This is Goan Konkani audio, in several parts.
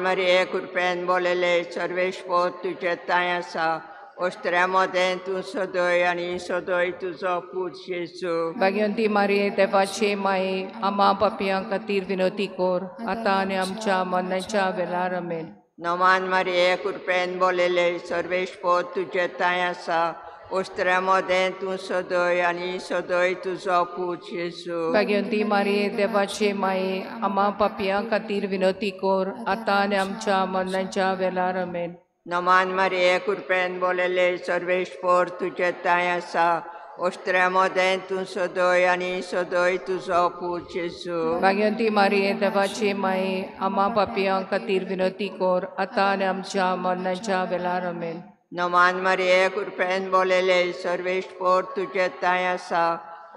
मारिये कृपेन बोलेले सर्वेस्पोर तुजे तांय आसा ओस्त्र्या मदें तूं सदय आनी सदय तुजो पूत जेजू. भाग्यवंती मारिये देवाचे माये आमा पापयां खातीर विनवती कर आतां आनी आमच्या मरणाच्या वेळार. आमेन. नमान मारिये कृपेन बोलेले सर्वेस्पोर तुजे तांय आसा ओस्त्र्या मदें तूं सदय आनी सदय तुजो पूत जेजू. भाग्यवंती मारिये देवाचे माये आमा पापयां खातीर विनवती कर आतां आनी आमच्या मरणाच्या वेळार. आमेन. नमान मारिये कृपेन बोलेले सर्वेस्पोर तुजे तांय आसा ओस्त्र्या मदें तूं सदय आनी सदय तुजो पूत जेजू. भाग्यवंती मारिये देवाचे माये आमा पापयां खातीर विनवती कर आतां आनी आमच्या मरणाच्या वेळार. आमेन. नमान मारिये कृपेन बोलेले सर्वेस्पोर तुजे तांय आसा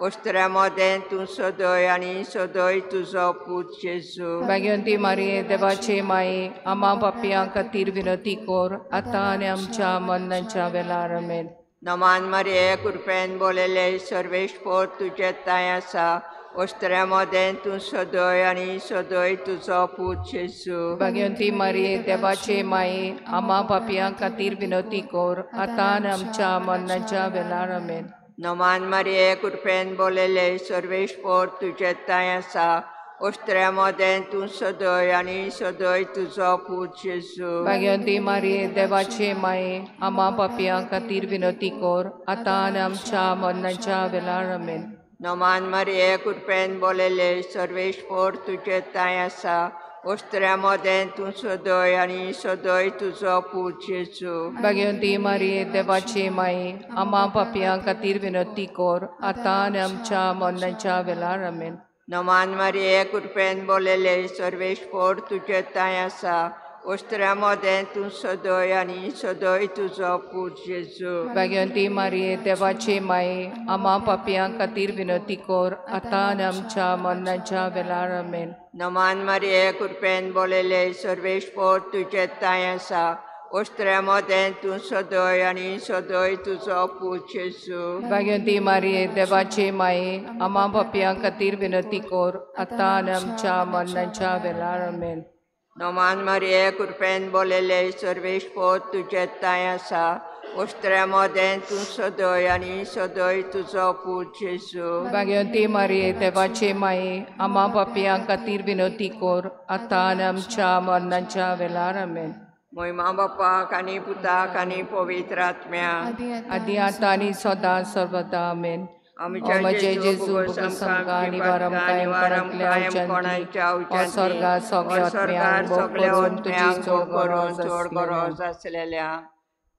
ओस्त्र्या मदें तूं सदय आनी सदय तुजो पूत जेजू. भाग्यवंती मारिये देवाचे माये आमा पापयां खातीर विनवती कर आतां आनी आमच्या मरणाच्या वेळार. आमेन. नमान मारिये कृपेन बोलेले सर्वेस्पोर तुजे तांय आसा ओस्त्र्या मदें तूं सदय आनी सदय तुजो पूत जेजू. भाग्यवंती मारिये देवाचे माये आमा पापयां खातीर विनवती कर आतां आनी आमच्या मरणाच्या वेळार. आमेन. नमान मारिये कृपेन बोलेले सर्वेस्पोर तुजे तांय आसा ओस्त्र्या मदें तूं सदय आनी सदय तुजो पूत जेजू. भाग्यवंती मारिये देवाचे माये आमा पापयां खातीर विनवती कर आतां आनी आमच्या मरणाच्या वेळार. आमेन. नमान मारिये कृपेन बोलेले सर्वेस्पोर तुजे तांय आसा ओस्त्र्या मदें तूं सदय आनी सदय तुजो पूत जेजू. भाग्यवंती मारिये देवाचे माये आमा पापयां खातीर विनवती कर आतां आनी आमच्या मरणाच्या वेळार. आमेन. नमान मारिये कृपेन बोलेले सर्वेस्पोर तुजे तांय आसा ओस्त्र्या मदें तूं सदय आनी सदय तुजो पूत जेजू. भाग्यवंती मारिये देवाचे माये आमा पापयां खातीर विनवती कर आतां आनी आमच्या मरणाच्या वेळार. आमेन. नमान मारिये कृपेन बोलेले सर्वेस्पोर तुजे तांय आसा ओस्त्र्या मदें तूं सदय आनी सदय तुजो पूत जेजू. भाग्यवंती मारिये देवाचे माये आमा पापयां खातीर विनवती कर आतां आनी आमच्या मरणाच्या वेळार. आमेन. नमान मारिये कृपेन बोलेले सर्वेस्पोर तुजे तांय आसा ओस्त्र्या मदें तूं सदय आनी सदय तुजो पूत जेजू. भाग्यवंती मारिये देवाचे माये आमा पापयां खातीर विनवती कर आतां आनी आमच्या मरणाच्या वेळार. आमेन. मोहिमा बापाक आनी पुताक आनी पवित्र आत्म्याक आदी आतां आनी सदां सर्वदा. आमेन. आमच्या जेजू आनी वारंकायम कोणाच्या स्वर्गार सगळ्या आत्म्यांक करून चड गरज आसलेल्या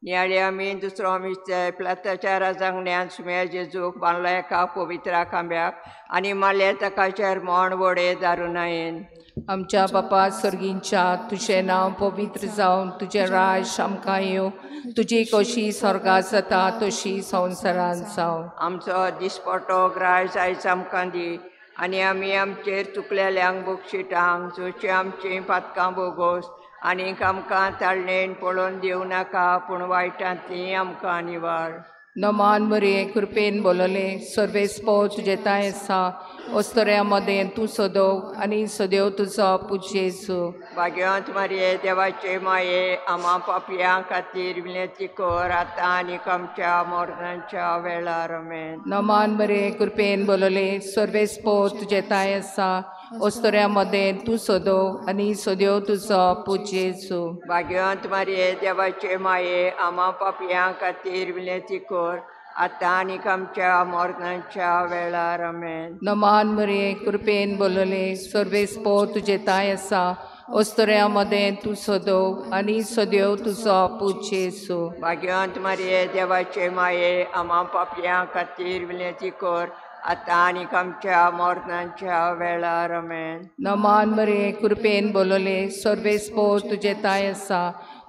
नियाळी आमी दुसरो मिस्ते प्लाताच्या राजांगण्यान सुम्या जेजूक बांदलो एका पवित्रा खांब्याक आनी मारले ताका शरमण वडे दारुनायेन. आमच्या बापा सर्गींच्या तुजें नांव पवित्र जावन तुजें राज आमकां येवं तुजी कशी स्वर्गात जाता तशी संवसारांत जावं. आमचो दिसपटो ग्रास आयज आमकां दी आनी आमी आमचेर चुकलेल्यांक बक्षिटांक जशी आमचीं पातकां बोगोस आनीक आमकां ताळणेन पळोवन दिवं नाका पूण वायटांतली आमकां निवार. नमान मरिये कृपेन बोलले सर्वेस्पोर तुजें तांय आसा ओस्तऱ्या मदें तूं सदोव आनी सदेव तुजो पूत जेजू. भाग्यवंत मारिये देवाचे माये आमा पापयां खातीर विनंती कर आतां आनी आमच्या मरणाच्या वेळार. आमेन. नमान मरिये कृपेन बोलले सर्वेस्पोर तुजें तांय आसा ओस्तऱ्या मदें तूं सदोव आनी सदेव तुजो पूत जेजू. भाग्यवंत मारिये देवाचे माये आमा पापयां खातीर विनंती कर आतां आनी आमच्या मरणाच्या वेळार. आमेन. नमान मरिये कृपेन बोलले सर्वेस्पोर तुजें तांय आसा ओस्तऱ्या मदें तूं सदोव आनी सदेव तुजो पूत जेजू. भाग्यवंत मारिये देवाचे माये आमा पापयां खातीर विनंती कर आतां आनी आमच्या मरणाच्या वेळार. आमेन. नमान मरिये कृपेन बोलले सर्वेस्पोर तुजें तांय आसा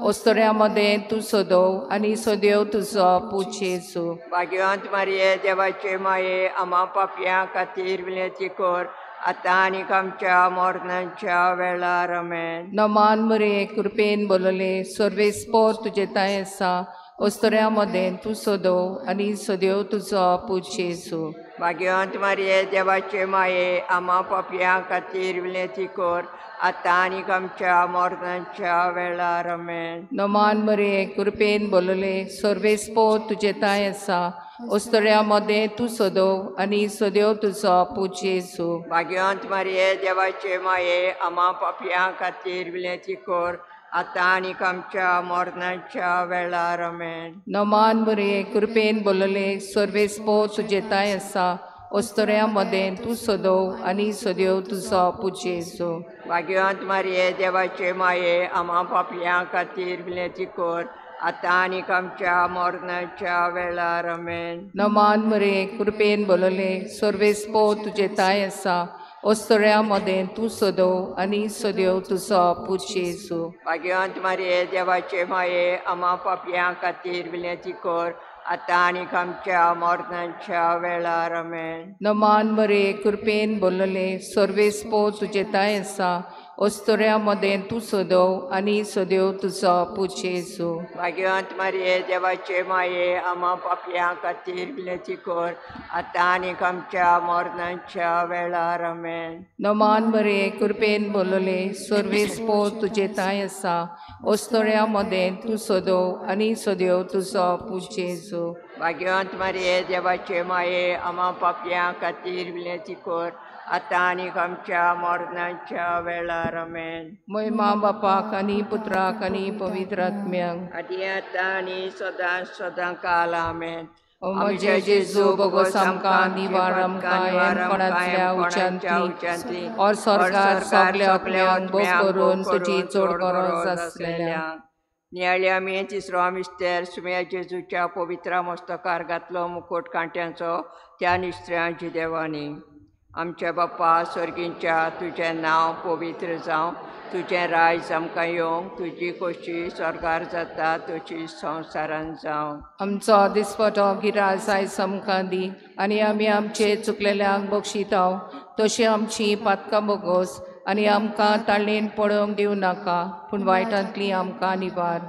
ओस्तऱ्या मदें तूं सदोव आनी सदेव तुजो पूत जेजू. भाग्यवंत मारिये देवाचे माये आमा पापयां खातीर विनंती कर आतां आनी आमच्या मरणाच्या वेळार. आमेन. नमान मरिये कृपेन बोलले सर्वेस्पोर तुजें तांय आसा ओस्तोऱ्या मदें तूं सदो आनी सदेव तुजो पूत जेजू. भाग्यवंत मारिये देवाचे माये आमा पापयां खातीर विनंती कर आतां आनी आमच्या मरणाच्या वेळार. आमेन. नमान मरिये कृपेन बोलले सर्वेस्पो तुजे ताय आसा ओस्तोऱ्या मदें तूं सदो आनी सदेव तुजो पूत जेजू. भाग्यवंत मारिये देवाचे माये आमा पापयां खातीर विनंती कर आतां आनी आमच्या मरणाच्या वेळार. आमेन. नमान मरिये कृपेन बोलले सर्वेस्पो तुजे ताय आसा ओस्तोऱ्या मदें तूं सदो आनी सदेव तुजो पूत जेजू. भाग्यवंत मारिये देवाचे माये आमा पापयां खातीर विनंती कर आतां आनी आमच्या मरणाच्या वेळार. आमेन. नमान मरिये कृपेन बोलले सर्वेस्पो तुजे ताय आसा ओस्तोऱ्या मदें तूं सदो आनी सदेव तुजो पूत जेजू. भाग्यवंत मारिये देवाचे माये आमा पापयां खातीर विनंती कर आतां आनी आमच्या मरणाच्या वेळार. आमेन. नमान मरिये कृपेन बोलले सर्वेस्पो तुजे ताय आसा ओस्तोऱ्या मदें तूं सदो आनी सदेव तुजो पूत जेजू. भाग्यवंत मारिये देवाचे माये आमा पापयां खातीर विनंती कर आतां आनी आमच्या मरणाच्या वेळार. आमेन. नमान मरिये कृपेन बोलले सर्वेस्पो तुजे ताय आसा ओस्तोऱ्या मदें तूं सदो आनी सदेव तुजो पूत जेजू. भाग्यवंत मारिये देवाचे माये आमा पापयां खातीर विनंती कर आतां आनी आमच्या मरणाच्या वेळार. आमेन. महिमा बापाक आनी पुत्राक आनी पवित्र आत्म्याक आदी आतां आनी सदां सदां काल. आमेन. ओ म्हजे जेजू भोगोस आमकां निवार आमकां कोणांतल्या उच्चांतली और स्वर्गार सगल्या आत्म्यांक भोग करून तुजी चड गरज आसलेल्या. नियाळी आमी तिसरो मिस्तेर सुम्या जेजूच्या पवित्र मस्तकार घातलो मुकोट कांट्यांचो त्या निस्त्र्यांची देवांनी. आमच्या बाप्पा स्वर्गींच्या तुजें नांव पवित्र जावं, तुजें रायज आमकां येवंक, तुजी खोशी स्वर्गार जाता तशी संवसारान जावं. आमचो दिसपटो गिरास आयज आमकां दी आनी आमी आमचे चुकलेल्यांक बक्षिताव तशी आमची पातकां बोगोस आनी आमकां ताळेन पडोवंक दिवं नाका पूण वायटांतली आमकां निवार.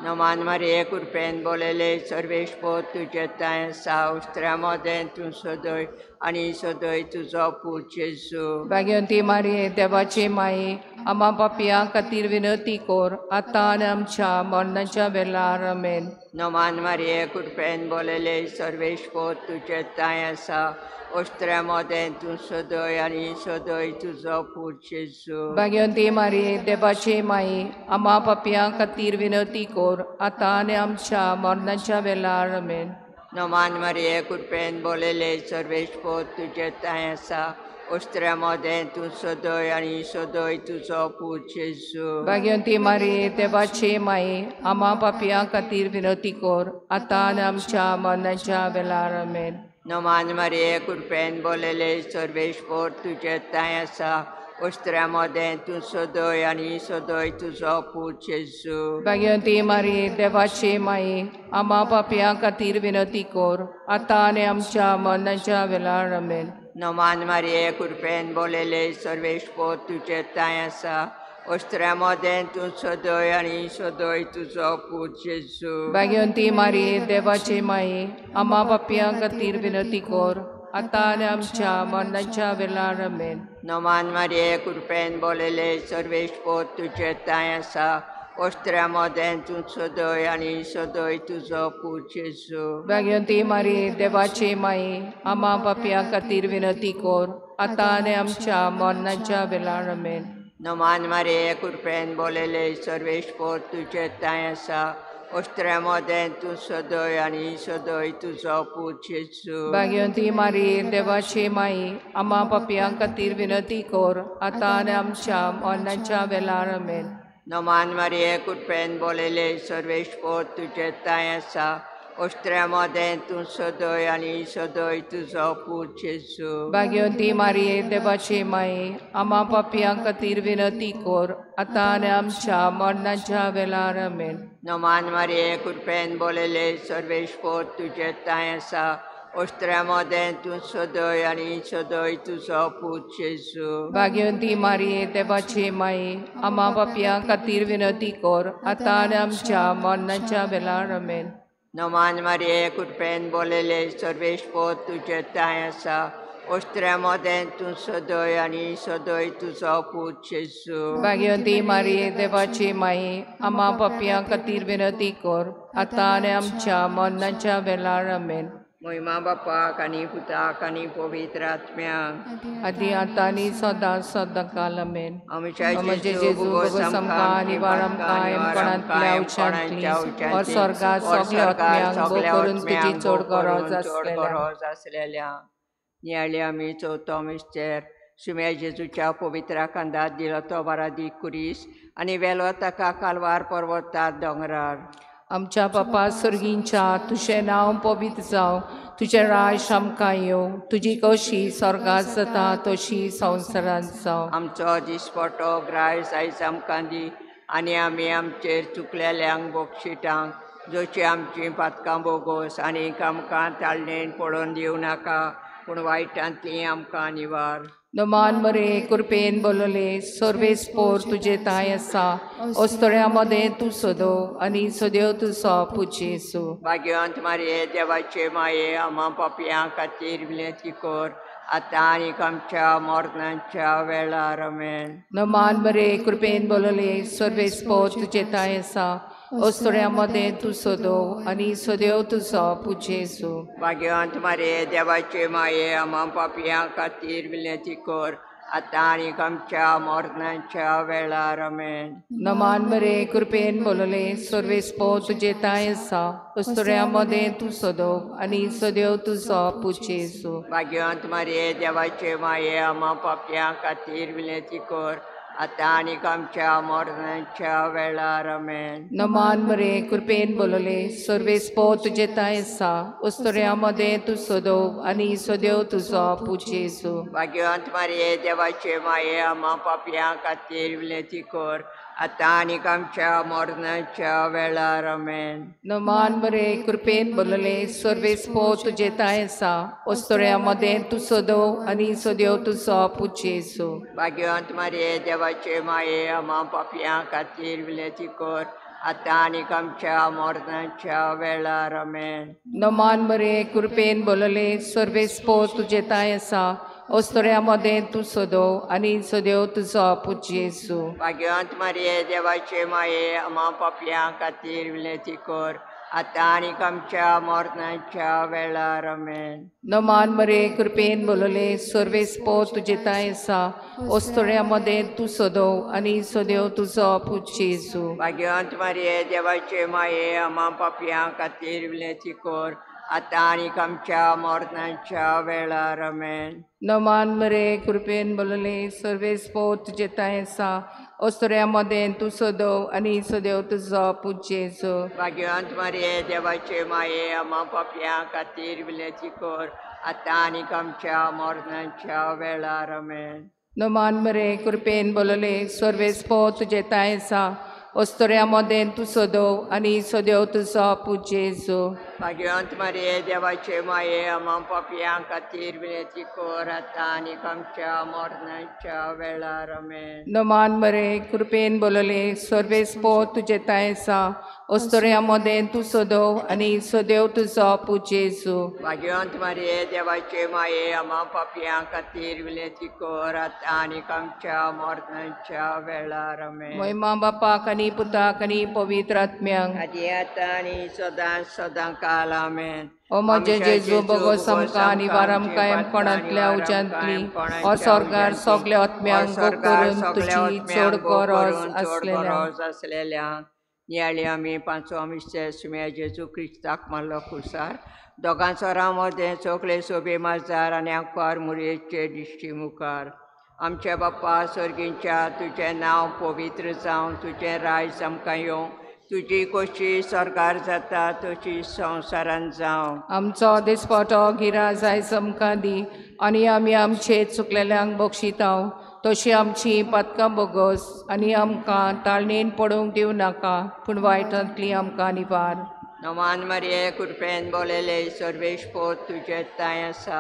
नमान मारिये कृपेन बोलले सर्वेस्पोत तुजे ताय आसा उस्त्र्या मदें तूं सदय आनी सदय तुजो पूत जेजू. भाग्यवंती मारिये देवाचे माये आमा पापयां खातीर विनंती कर आतां आनी आमच्या मरणाच्या वेळार. आमेन. नमान मारिये कृपेन बोलले सर्वेस्पोत तुजे ताय आसा ओस्त्र्या मदें तूं सदय आनी सदय तुजो पूत जेजू. भाग्यवंती मारिये देवाचे माये आमा पापयां खातीर विनंती कर आतां आनी आमच्या मरणाच्या वेळार. आमेन. नमान मारिये कृपेन बोलले सर्वेस्पोत तुजे ताय आसा ओस्त्र्या मदें तूं सदय आनी सदय तुजो पूत जेजू. भाग्यवंती मारिये देवाचे माये आमा पापयां खातीर विनंती कर आतां आनी आमच्या मरणाच्या वेळार. आमेन. नमान मारिये कृपेन बोलले सर्वेस्पोत तुजे ताय आसा ओस्त्र्या मदें तूं सदय आनी सदय तुजो पूत जेजू. भाग्यवंती मारिये देवाचे माये आमा पापयां खातीर विनंती कर आतां आनी आमच्या मरणाच्या वेळार. आमेन. नमान मारिये कृपेन बोलले सर्वेस्पोत तुजे ताय आसा ओस्त्र्या मदें तूं सदय आनी सदय तुजो पूत जेजू. भाग्यवंती मारिये देवाचे माये आमा पापयां खातीर विनंती कर आतां आनी आमच्या मरणाच्या वेळार. आमेन. नमान मारिये कृपेन बोलले सर्वेस्पोत तुजे ताय आसा ओस्त्र्या मदें तूं सदय आनी सदय तुजो पूत जेजू. भाग्यवंती मारिये देवाचे माये आमा पापयां खातीर विनंती कर आतां आनी आमच्या मरणाच्या वेळार. आमेन. नमान मारिये कृपेन बोलले सर्वेस्पोत तुजे ताय आसा ओस्त्र्या मदें तूं सदय आनी सदय तुजो पूत जेजू. भाग्यवंती मारिये देवाचे माये आमा पापयां खातीर विनंती कर आतां आनी आमच्या मरणाच्या वेळार. आमेन. नमान मारिये कृपेन बोलले सर्वेस्पोत तुजे ताय आसा ओस्त्र्या मदें तूं सदय आनी सदय तुजो पूत जेजू. भाग्यवंती मारिये देवाचे माये आमा पापयां खातीर विनंती कर आतां आनी आमच्या मरणाच्या वेळार. आमेन. नमान मारिये कृपेन बोलले सर्वेस्पोत तुजे ताय आसा ओस्त्र्या मदें तूं सदय आनी सदय तुजो पूत जेजू. भाग्यवंती मारिये देवाची माये आमा पापयां खातीर विनंती कर आतां आनी आमच्या मरणाच्या वेळार. आमेन. नमान मारिये कृपेन बोलले सर्वेस्पोर तुजे तांय आसा. ओस्त्र्या मदें तूं सदय आनी सदय तुजो पूत जेजू. भाग्यवंती मारिये देवाची माये आमा पापयां खातीर विनंती कर आतां आनी आमच्या मरणाच्या वेळार. आमेन. महिमा बापाक आनी पुताक आनी पवित्र आत्म्याक आदी आतां आनी सदां सदां काल. आमेन. आमच्या आमचे जेजू भोगोस आमकां आनी वार आमकां कोणांतल्या उच्चांतली और स्वर्गात सगल्या आत्म्यांक भोग करून तुजी चड गरज आसलेल्या. गरज आसलेल्या. नियाळी आमी चवथो मिस्तेर. सुम्या जेजूच्या पवित्र खांदात दिलो तो बारादी कुरीस आनी वेलो ताका कालवार पर्वतात दोंगरार. आमच्या बापा सर्गींच्या तुजें नांव पवित्र जावं, तुजें राज आमकां येवं, तुजी कशी स्वर्गात जाता तशी संवसारांत जावं. आमचो दिसपटो ग्रायस आयज आमकां दी आनी आमी आमचेर चुकलेल्यांक बक्षिटांक जशी आमची पातकां बोगोस आनी आमकां ताळणेन पडोवन दिवं नाका पूण वायटांतली आमकां निवार. नमान मरे कृपेन बोलले सर्वेस्पोर तुजे तांय आसा. ओस्तोड्या मदें तूं सदो आनी सदेव तुजो पूत जेजू. भाग्यवंत मारिये देवाचे माये आमा पापयां खातीर विनंती कर आतां आनी आमच्या मरणाच्या वेळार. आमेन. नमान मरे कृपेन बोलले सर्वेस्पोर तुजे तांय आसा. ओस्तोड्या मदें तूं सदो आनी सदेव तुजो पूत जेजू. भाग्यवंत मारिये देवाचे माये आमा पापयां खातीर विनंती कर आतां आनी आमच्या मरणाच्या वेळार. आमेन. नमान मरे कृपेन बोलले सर्वेस्पोर तुजे तांय आसा. ओस्तोड्या मदें तूं सदो आनी सदेव तुजो पूत जेजू. भाग्यवंत मारिये देवाचे माये आमा पापयां खातीर विनंती कर आतां आनी आमच्या मरणाच्या वेळार. आमेन. नमान मरे कृपेन बोलले सर्वेस्पोर तुजे तांय आसा. ओस्तोड्या मदें तूं सदो आनी सदेव तुजो पूत जेजू. भाग्यवंत मारिये देवाचे माये आमा पापयां खातीर विनंती कर आतां आनी आमच्या मरणाच्या वेळार. आमेन. नमान मरे कृपेन बोलले सर्वेस्पोर तुजे तांय आसा. ओस्तोड्या मदें तूं सदो आनी सदेव तुजो पूत जेजू. भाग्यवंत मारिये देवाचे माये आमा पापयां खातीर विनंती कर आतां आनी आमच्या मरणाच्या वेळार. आमेन. नमान मरे कृपेन बोलले सर्वेस्पोर तुजे तांय आसा. ओस्तोड्या मदें तूं सदो आनी सदेव तुजो पूत जेजू. भाग्यवंत मारिये देवाचे माये आमा पापयां खातीर विनंती कर आतां आनी आमच्या मरणाच्या वेळार. आमेन. नमान मरे कृपेन बोलले सर्वेस्पोर तुजे तांय आसा. ओस्तोड्या मदें तूं सदो आनी सदेव तुजो पूत जेजू. भाग्यवंत मारिये देवाचे माये आमा पापयां खातीर विनंती कर आतां आनी आमच्या मरणाच्या वेळार. आमेन. नमान मरे कृपेन बोलले सर्वेस्पोर तुजे तांय आसा. ओस्तोड्या मदें तूं सदो आनी सदेव तुजो पूत जेजू. भाग्यवंत मारिये देवाचे माये आमा पापयां खातीर विनंती कर आतां आनी आमच्या मरणाच्या वेळार. आमेन. नमान मरे कृपेन बोलले सर्वेस्पोर तुजे तांय आसा. ओस्तोड्या मदें तूं सदो आनी सदेव तुजो पूत जेजू. भाग्यवंत मारिये देवाचे माये आमा पापयां खातीर विनंती कर आतां आनी आमच्या मरणाच्या वेळार. आमेन. नमान मरे कृपेन बोलले सर्वेस्पोर तुजे तांय आसा. ओस्तोड्या मदें तूं सदो आनी सदेव तुजो पूत जेजू. भाग्यवंत मारिये देवाचे माये आमा पापयां खातीर विनंती कर आतां आनी आमच्या मरणाच्या वेळार. आमेन. महिमा बापाक आनी पुताक आनी पवित्र आत्म्यांक आदी आतां आनी सदां सदां काल. आमेन. ओ म्हजे जेजू भोगोस आमकां आनी वार आमकां कोणांतल्या उज्यांतली ओ स्वर्गार सगल्या आत्म्यांक भोग करून तुजी चड गरज आसलेल्या. आसलेल्या. नियाळी आमी पांचवो मिस्तेर. सुम्या जेजू क्रिस्ताक मारलो खुर्सार दोगां चोरां मदें चोकले सोबे माजार आनी आंकवार मुरयेचे दिश्टी मुखार. आमच्या बाप्पा सर्गींच्या तुजें नांव पवित्र जावं, तुजें रायज आमकां येवं, तुजी कशी स्वर्गार जाता तशी संवसारान जावं. आमचो दिसपटो गिराज आयज आमकां दी आनी आमी आमचे चुकलेल्यांक बक्षितांव तशी आमची पातकां बोगस आनी आमकां ताळणेन पडूंक दिवं नाका पूण वायटांतली आमकां निवार. नमान मारये कृपेन बोलेले सर्वेश पोत तुजे तांय आसा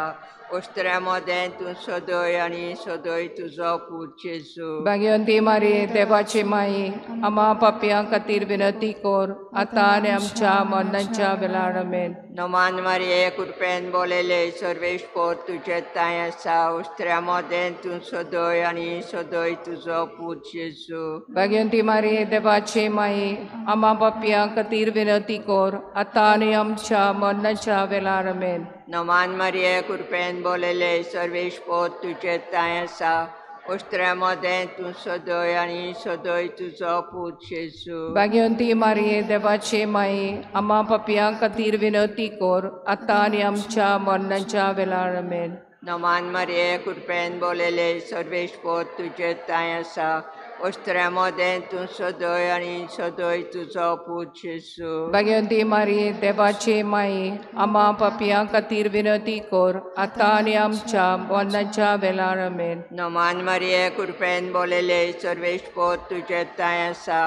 उस्त्र्या मदें तूं सदय आनी सदय तुजो पूत जेजू. भाग्यवंती मारये देवाची माई आमा पापयां खातीर विनंती कर आतां आनी आमच्या मरणाच्या वेळार आमेन. नमान मारये कृपेन बोलेले सर्वेश पोत तुजे तांय आसा उस्त्र्या मदें तूं सदय आनी सदय तुजो पूत जेजू. भाग्यवंती मारये देवाची माई आमा पापयां खातीर विनंती कर आतां आनी आमच्या मरणाच्या वेळार आमेन. नमान मारये कृपेन बोलेले सर्वेश पोत तुजे तांय आसा उस्त्र्या मदें तूं सदय आनी सदय तुजो पूत जेजू. भाग्यवंती मारये देवाची माई आमा पापयां खातीर विनंती कर आतां आनी आमच्या मरणाच्या वेळार आमेन. नमान मारये कृपेन बोलेले सर्वेश पोत तुजे तांय आसा उस्त्र्या मदें तूं सदय आनी सदय तुजो पूत जेजू. भाग्यवंती मारये देवाची माई आमा पापयां खातीर विनंती कर आतां आनी आमच्या मरणाच्या वेळार आमेन. नमान मारये कृपेन बोलेले सर्वेश पोत तुजे तांय आसा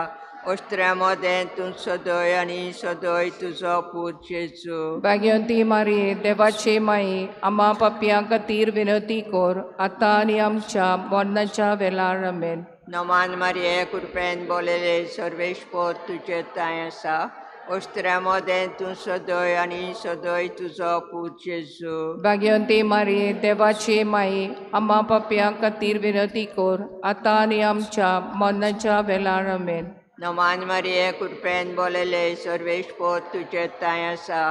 उस्त्र्या मदें तूं सदय आनी सदय तुजो पूत जेजू. भाग्यवंती मारये देवाची माई आमा पापयां खातीर विनंती कर आतां आनी आमच्या मरणाच्या वेळार आमेन. नमान मारये कृपेन बोलेले सर्वेश पोत तुजे तांय आसा उस्त्र्या मदें तूं सदय आनी सदय तुजो पूत जेजू. भाग्यवंती मारये देवाची माई आमा पापयां खातीर विनंती कर आतां आनी आमच्या मरणाच्या वेळार आमेन. नमान मारये कृपेन बोलेले सर्वेश पोत तुजे तांय आसा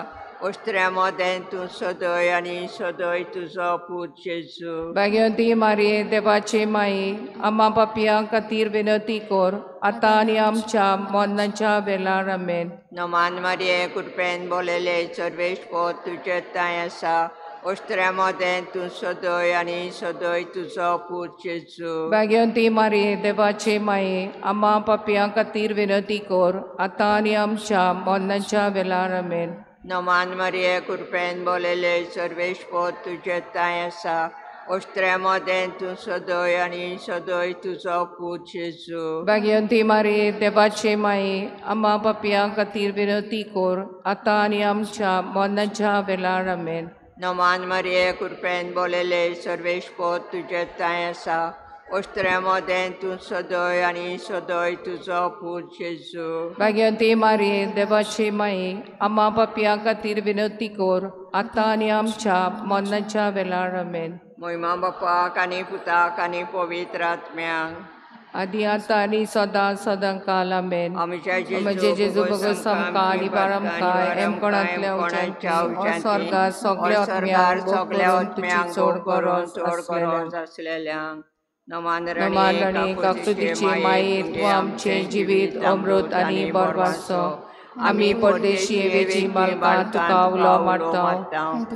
उस्त्र्या मदें तूं सदय आनी सदय तुजो पूत जेजू. भाग्यवंती मारये देवाची माई आमा पापयां खातीर विनंती कर आतां आनी आमच्या मरणाच्या वेळार आमेन. नमान मारये कृपेन बोलेले सर्वेश पोत तुजे तांय आसा उस्त्र्या मदें तूं सदय आनी सदय तुजो पूत जेजू. भाग्यवंती मारये देवाची माई आमा पापयां खातीर विनंती कर आतां आनी आमच्या मरणाच्या वेळार आमेन. नमान मारये कृपेन बोलेले सर्वेश पोत तुजे तांय आसा उस्त्र्या मदें तूं सदय आनी सदय तुजो पूत जेजू. भाग्यवंती मारये देवाची माई आमा पापयां खातीर विनंती कर आतां आनी आमच्या मरणाच्या वेळार आमेन. नमान मारये कृपेन बोलेले सर्वेश पोत तुजे तांय आसा उस्त्र्या मदें तूं सदय आनी सदय तुजो पूत जेजू. भाग्यवंती मारये देवाची माई आमा पापयां खातीर विनंती कर आतां आनी आमच्या मरणाच्या वेळार आमेन. मोहिमा बापाक आनी पुताक आनी पवित्र आत्म्याक आदी आतां आनी सदां सदां काल आमेन. आमच्या म्हजे जेजू भोगोस आमकां आनी बारामकां एमकोणांतल्या स्वर्गार सगल्या आत्म्यांक चड गरज आसलेल्यांक. नमान राणी काकुतीची माये तूं आमचें जिवीत अमृत आनी बरवासो. आमी परदेशी वेची मालकां तुका उलो मारता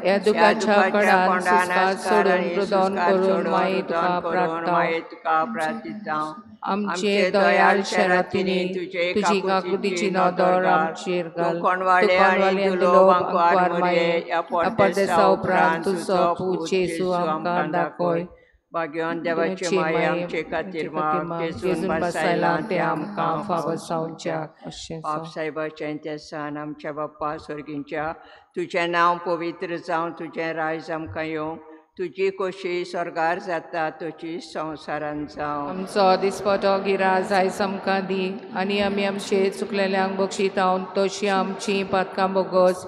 ह्या दुखाच्या कडान सुस्कार सोडून रुदन करून माये तुका प्रार्थता. आमचे दयाळ शरातींनी तुजी काकुतीची नदर आमचेर घाल. तूं दुलोब आंकवार माये ह्या परदेसा उपरांत तुजो पूत जेजू आमकां दाखय. भाग्यवान देवाची माया आमचे खातीर माग जेजून बसायला ते आमकां फावो जावच्याक. अशें बाप साहेबाचें तेसान आमच्या बाप्पा स्वर्गींच्या तुजें नांव पवित्र जावं, तुजें रायज आमकां येवं, तुजी खोशी स्वर्गार जाता तुजी संवसारान जावं. आमचो दिसपटो गिराज आयज आमकां दी आनी आमी आमचे चुकलेल्यांक बक्षिता तशी आमची पातकां बोगस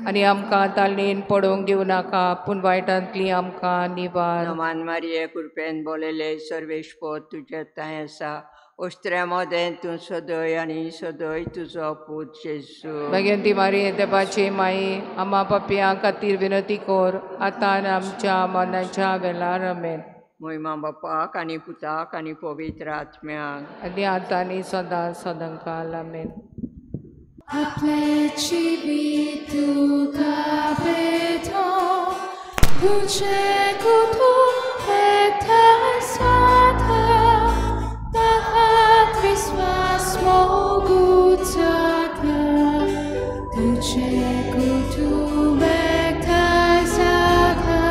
आनी आमकां ताळणेन पडोवंक दिवं नाका पूण वायटांतली आमकां निवार. नमान मारये कृपेन बोलेले सर्वेश पोत तुजे तांय आसा उस्त्र्या मदें तूं सदय आनी सदय तुजो पूत जेजू. भाग्यवंती मारये देवाची माई आमा पापयां खातीर विनंती कर आतां आनी आमच्या मरणाच्या वेळार आमेन. मोहिमा बापाक आनी पुताक आनी पवित्र आत्म्याक आनी आतां आनी सदां सदां काल आमेन. आपले जिवीत तुका भेटो तुझे कुटुंब साथा ताकात विश्वास मोगुचाता तुझे कुटुंब साथा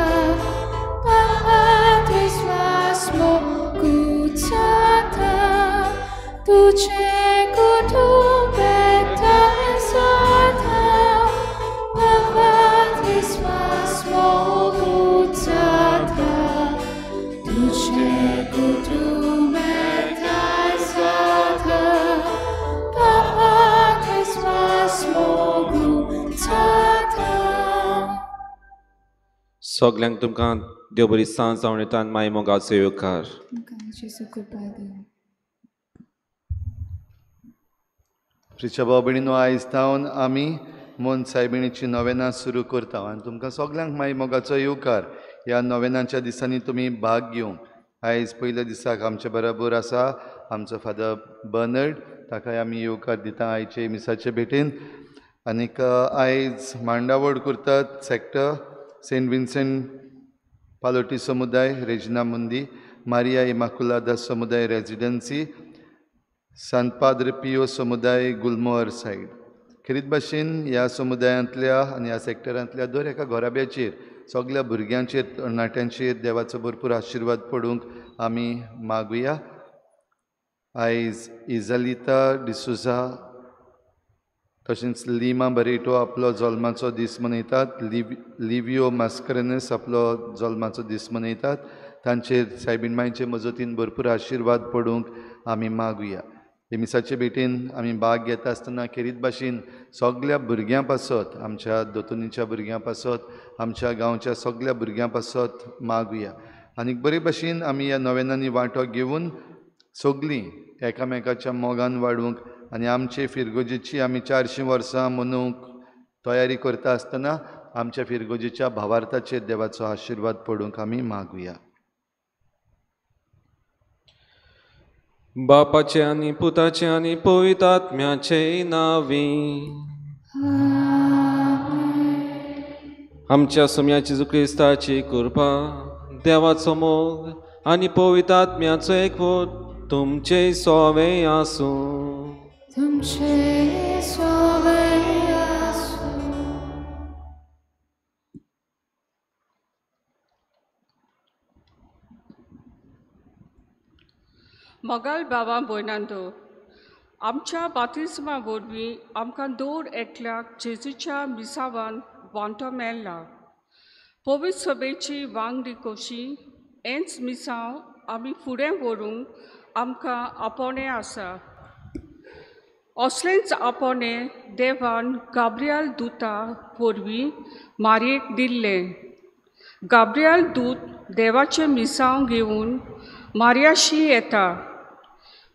ताकात विश्वास मोगुचाता तुझे कुटुंब साथा. सगल्यांक तुमकां देव बरी सांज जावन येता आनी माय मोगाचो येवकार. प्रिच्या भाव भयणीनो, आयज थावन आमी मोन सायबिणीची नोवेनां सुरू करता आनी तुमकां सगल्यांक माय मोगाचो येवकार. ह्या नोवेनांच्या दिसांनी तुमी भाग घेवंक आयज पयल्या दिसाक आमचे बरोबर आसा आमचो फादर बर्नर्ड, ताकाय आमी येवकार दिता आयचे मिसाचे भेटेन. आनीक आयज मांडावळ करतात सेक्टर सेंट विन्सेंट पालोटी समुदाय, रेजिना मुंदी, मारिया इमाकुलादा समुदाय रेजिडन्सी, सांत पाद्र पियो समुदाय गुलमोहर सायड. खेरीत भाशेन ह्या समुदायांतल्या आनी ह्या सेक्टरांतल्या दर एका घराब्याचेर, सगल्या भुरग्यांचेर, तरणाट्यांचेर देवाचो भरपूर आशिर्वाद पडूंक आमी मागुया. आयज इजालिता डिसोजा तशेंच लिमा बरेटो आपलो जल्माचो दीस मनयतात. लिवियो मास्करेनस आपलो जल्माचो दीस मनयतात. तांचेर सायबीण मांयचे मजतीन भरपूर आशिर्वाद पडूंक आमी मागुया. हे मिसाचे भेटेन आमी भाग घेता आसतना खेरीत भाशेन सगल्या भुरग्यां पासत, आमच्या दोतोनीच्या भुरग्यां पासत, आमच्या गांवच्या सगल्या भुरग्यां पासत मागुया. आनीक बरे भाशेन आमी ह्या नोवेनांनी वांटो घेवन सगलीं एकामेकाच्या मोगान वाडूंक आनी आमचे फिरगोजेची आमी 400 वर्सां मनोवंक तयारी करता आसतना आमच्या फिरगोजेच्या भावार्थाचेर देवाचो आशिर्वाद पडूंक आमी मागुया. बापाचे आनी पुताचे आनी पवित्र आत्म्याचे नांवी. आमच्या सोम्या जेजू क्रिस्ताची कृपा, देवाचो मोग आनी पवित्र आत्म्याचो एकवट तुमचे सोवे आसूं. तुमचे सोवे आसूं. मोगाल बाबा भयणांनो, आमच्या बातिज्मा वरवीं आमकां दर एकल्याक जेजूच्या मिसावान वांटो मेळ्ळा. पवित्र सभेची वांगडी कशी हेंच मिसांव आमी फुडें व्हरूंक आमकां आपोवणें आसा. असलेंच आपोवणें देवान गाब्रियल दुता वरवीं मारयेक दिल्लें. गाब्रियल दूत देवाचें मिसांव घेवन मारयाशी येता.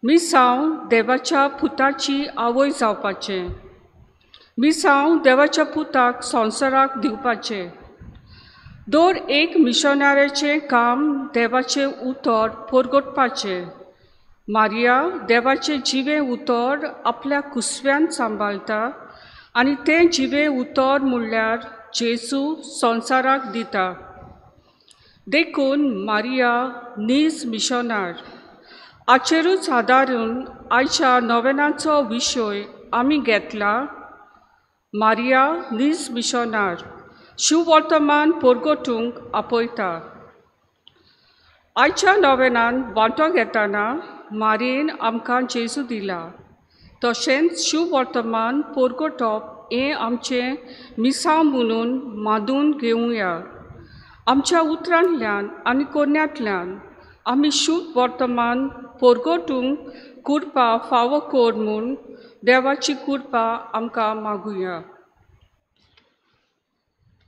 मिसांव देवाच्या पुताची आवय जावपाचें, मिसांव देवाच्या पुताक संवसाराक दिवपाचें. दर एक मिशनऱ्याचें काम देवाचें उतर परगटपाचें. मारिया देवाचें जिवें उतर आपल्या कुसव्यान सांबाळटा आनी तें जिवें उतर म्हणल्यार जेजू संवसाराक दिता. देखून मारिया नीज मिशनार. हाचेरूच आदारून आयच्या नोवेनाचो विशय आमी घेतला, मारिया नीज मिशनार शिववर्तमान परगटूंक आपयता. आयच्या नोवेनान वांटो घेतना मारयेन आमकां जेजू दिला, तशेंच शिववर्तमान परगटप हें आमचें मिसांव म्हणून मानून घेवया. आमच्या उतरांतल्यान आनी कोन्यांतल्यान आमी शुद्ध वर्तमान परगटूंक कृपा फावो कर म्हूण देवाची कृपा आमकां मागुया.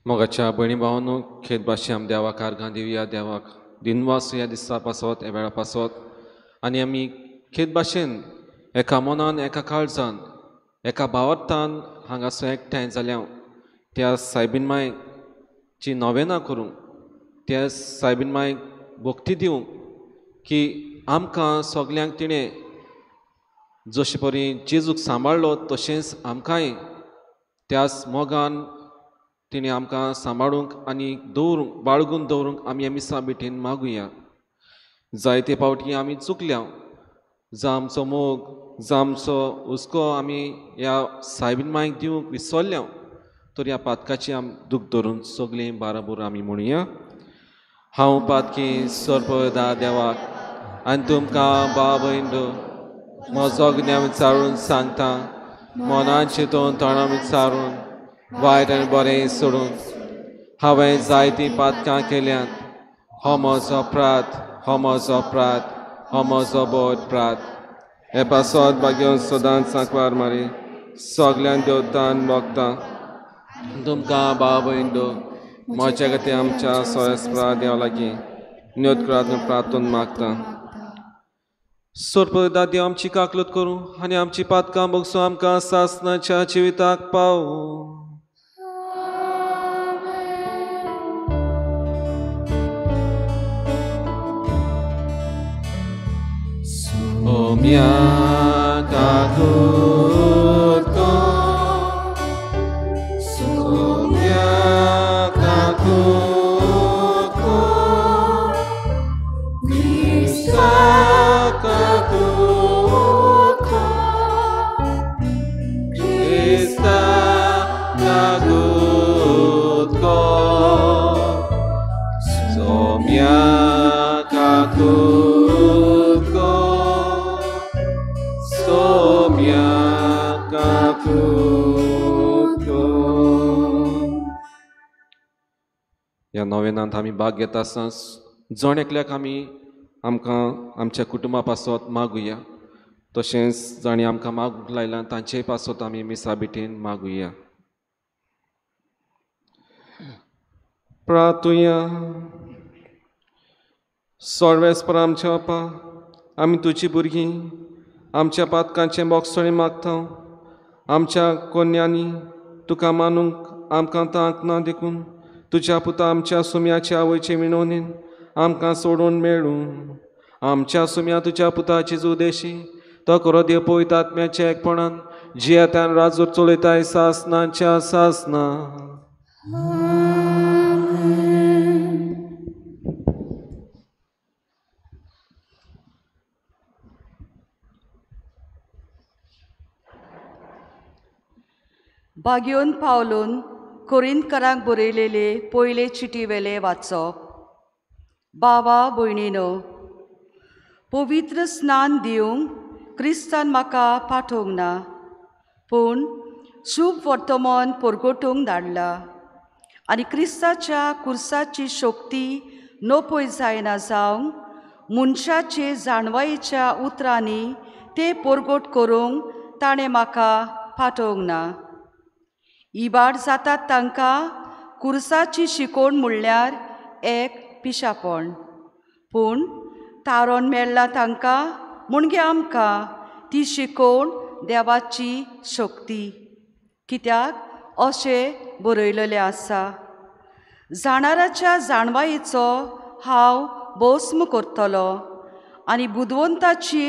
मोगाच्या भयणी भावांनो, खेत भाशे आम देवाक आर्गां दिवया. देवाक दिनवास ह्या दिसा पासत, ह्या वेळा पासत. आनी आमी खेत भाशेन एका मनान, एका काळजान, एका भावार्थान हांगासर एकठांय जाल्या त्या सायबीन मायची नोवेनां करूंक, त्या सायबीन मायक भक्ती दिवंक की आमकां सगल्यांक तिणें जशे परी जेजूक सांबाळ्ळो तशेंच आमकांय त्याच मोगान तिणें आमकां सांबाळूंक आनी दवरूंक, बाळगून दवरूंक आमी ह्या मिसा भेटेन मागुया. जायते फावटी आमी चुकल्या, जावं आमचो मोग, जावं आमचो हुस्को आमी ह्या सायबीन मायक दिवंक विसरल्या, तर ह्या पातकाची आम दूख धरून सगळीं बाराबोर आमी म्हणुया. हांव पातकी सर्पदा देवाक आनी तुमकां भाव भयण म्हजो गुन्यांव विचारून सांगता, मनान चिंतून तोंडान विचारून वायट आनी बरें सोडून हांवें जायतीं पातकां केल्यांत. हो म्हजो अपराध, हो म्हजो अपराध, हो म्हजो बोड अपराध. हे पासत भाग्य सदांच सांकवार मारी सगल्यान देवतान मोगता तुमकां भाव भयण म्हज्या खातीर आमच्या सोयस्परा देवा लागीं न्योत प्रार्थून मागता. सोरपदा देव आमची काकलत करूं आनी आमची पातकां बगसूं आमकां सासणाच्या जिविताक पावूं. Omia kakutko, somia kakutko, Krista kakutko, Krista kakutko, somia kakutko. ह्या नोवेनांत आमी भाग घेता आसतना जण एकल्याक आमी आमकां आमच्या कुटुंबा पासत मागुया, तशेंच जांणी आमकां मागूंक लायलां तांचेय पासत आमी मिसा बिटेन मागुया. प्रार्थुया. सर्वेस्पर आमच्या बापा, आमी तुजी भुरगीं आमच्या पातकांचें बोगसणें मागता. आमच्या कोन्यांनी तुका मानूंक आमकां तांक ना देखून तुज्या पुता आमच्या सुम्याच्या आवयचे विणवणीन आमकां सोडून मेळूं. आमच्या सुम्या तुज्या पुताची उदेशी तो करो देव पवित्र आत्म्याच्या एकपणान जियेतान राजूर चलयताय सासनाच्या सासना. बागयोन पावलून कोरिंतकारांक बरयलेले पयले चिटी वेले वाचप. बावा भयणीनो, पवित्र स्नान दिवंक क्रिस्तान म्हाका पाठोवंक ना, पूण शुभ वर्तमान परगटूंक धाडला आनी क्रिस्ताच्या कुर्साची शक्ती नपय जायना जावंक मनशाचे जाणवायेच्या उतरांनी ते परगट करूंक ताणें म्हाका पाठोवंक ना. इबाड जातात तांकां कुर्साची शिकोवण म्हणल्यार एक पिशापण, पूण तारोन मेळ्ळा तांकां म्हणजे आमकां ती शिकोवण देवाची शक्ती. कित्याक अशें बरयलेलें आसा, जाणाराच्या जाणवायेचो हांव भस्म करतलो आनी बुदवंताची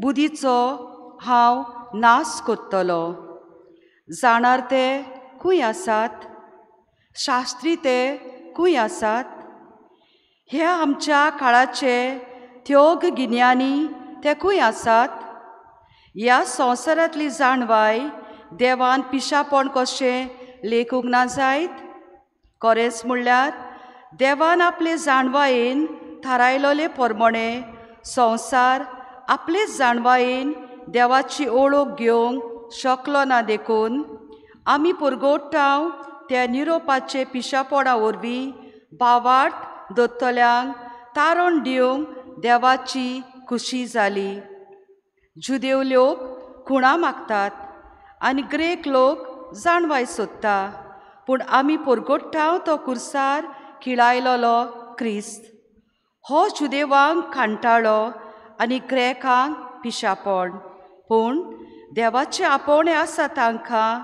बुदीचो हांव नाश करतलो. जाणार ते खंय आसात? शास्त्री ते खंय आसात? ह्या आमच्या काळाचे थ्योग गिन्यानी ते खंय आसात? ह्या संवसारांतली जाणवाय देवान पिशापण कशें लेखूंक ना जायत? खरेंच म्हणल्यार देवान आपले जाणवायेन थारायलेले प्रमाणे संवसार आपलेच जाणवायेन देवाची ओळख घेवंक शकलो ना, देखून आमी परगोटाव त्या निरोपाचे पिशापणा वरवीं भावार्थ दत्तल्यांक तारण दिवंक देवाची खुशी जाली. जुदेव लोक खुणा मागतात आनी ग्रेक लोक जाणवाय सोदता, पूण आमी परगोटाव तो कुर्सार खिळायलेलो क्रिस्त हो जुदेवांक खांटाळो आनी ग्रेकांक पिशापण, पूण देवाचें आपोवणें आसा तांकां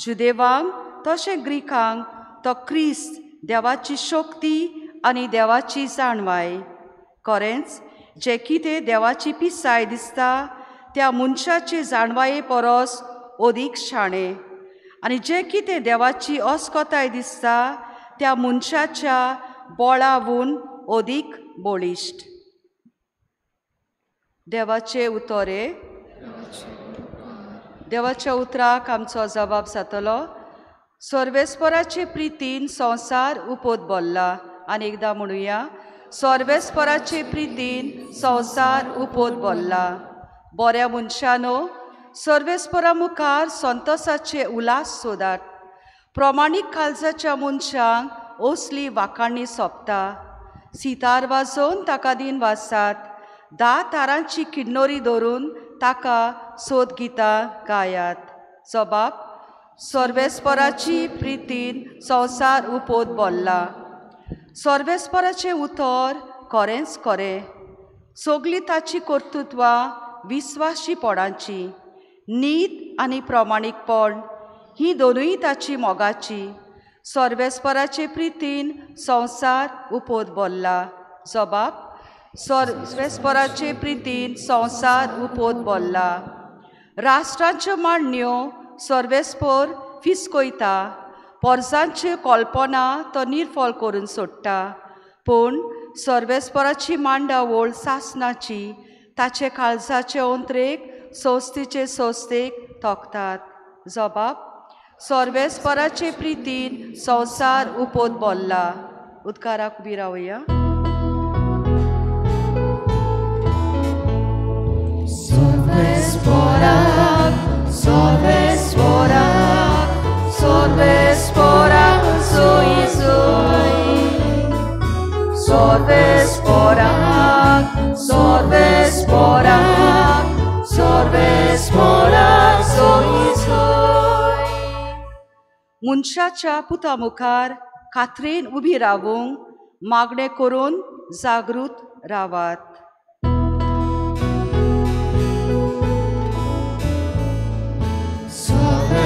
जुदेवांक तशें ग्रीकांक तो क्रिस्त देवाची शक्ती आनी देवाची जाणवाय. खरेंच जें कितें देवाची पिसाय दिसता त्या मनशाचे जाणवाये परस अदीक शाणें, आनी जें कितें देवाची अस्कताय दिसता त्या मनशाच्या बळावून अदीक बळिश्ट. देवाचे उतरे. देवाच्या उतराक आमचो जबाब जातलो. सर्वेस्पराचे प्रितीन संवसार उपत भरला. आनी एकदां म्हणुया, सर्वेस्पराचे प्रितीन संवसार उपत भरला. बऱ्या मनशानो, सर्वेस्परा मुखार संतोसाचे उल्हास सोदात. प्रमाणीक काळजाच्या मनशांक असली वाखाणी सोंपता. सितार वाजोवन ताका दिन वाचात, 10 तारांची किन्नोरी धरून ताका सोद गितां गायात. जबाब, सर्वेस्पराची प्रितीन संवसार उपोत बोल्ला. सर्वेस्पराचें उतर खरेंच खरें, सगळीं ताची कर्तृत्वां विस्वाशीपणाची, नीत आनी प्रमाणीकपण ही दोनूय ताची मोगाची. सर्वेस्पराचे प्रितीन संवसार उपोत बोल्ला. जबाब सर्वेस्पराचे प्रितीन संवसार उपोत बोल्ला. राष्ट्रांच्यो मांडण्यो सर्वेस्पर फिसकयता, पोरसांच्यो कल्पना तो निर्फळ करून सोडटा. पूण सर्वेस्पराची मांडावळ सासनाची, ताचे काळजाचे अंतरेक संस्थेचे संस्थेक तोखतात. जबाब सर्वेस्पराचे प्रितीन संवसार उपोत बोल्ला. उदकाराक उबी रावया. सर्वेस्पराक, सर्वेस्पराक, सर्वेस्पराक सोय सोय. सर्वेस्पराक, सर्वेस्पराक, सर्वेस्पराक सोय सोय. मनशाच्या पुता मुखार खात्रेन उबी रावूंक मागणें करून जागृत रावात.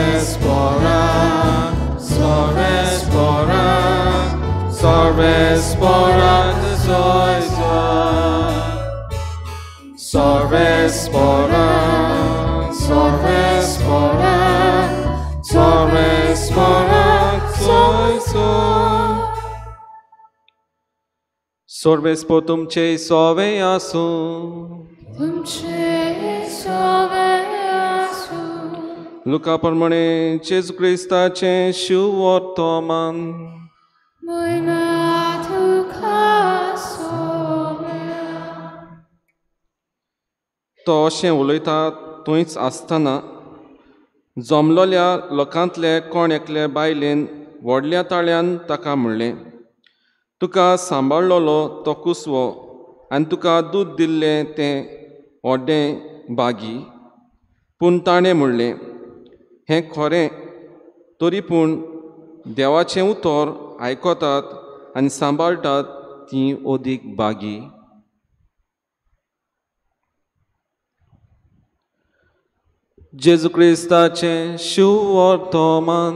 सर्वेस्पराक, सर्वेस्पराक, सर्वेस्पराक सोय सोय. सर्वेस्पराक, सर्वेस्पराक, सर्वेस्पराक सोय सोय. सर्वेस्पर तुमचे सोवे आसूं. तुमचे सोवे आसूं. लुका प्रमाणे जेजू क्रिस्ताचें शुवर्तमान. म्हयना तुका सोबया. तो अशें उलयता थंयच आसतना जमलोल्या लोकांतले कोण एकले बायलेन व्हडल्या ताळ्यान ताका म्हणलें, तुका सांबाळलोलो तो कुसवो आनी तुका दूद दिल्लें तें व्हडलें बागी. पूण ताणें म्हणलें, हें खरें, तरी पूण देवाचें उतर आयकतात आनी सांबाळटात तीं अदीक बागी. जेजू क्रिस्ताचें शुवर्तमान.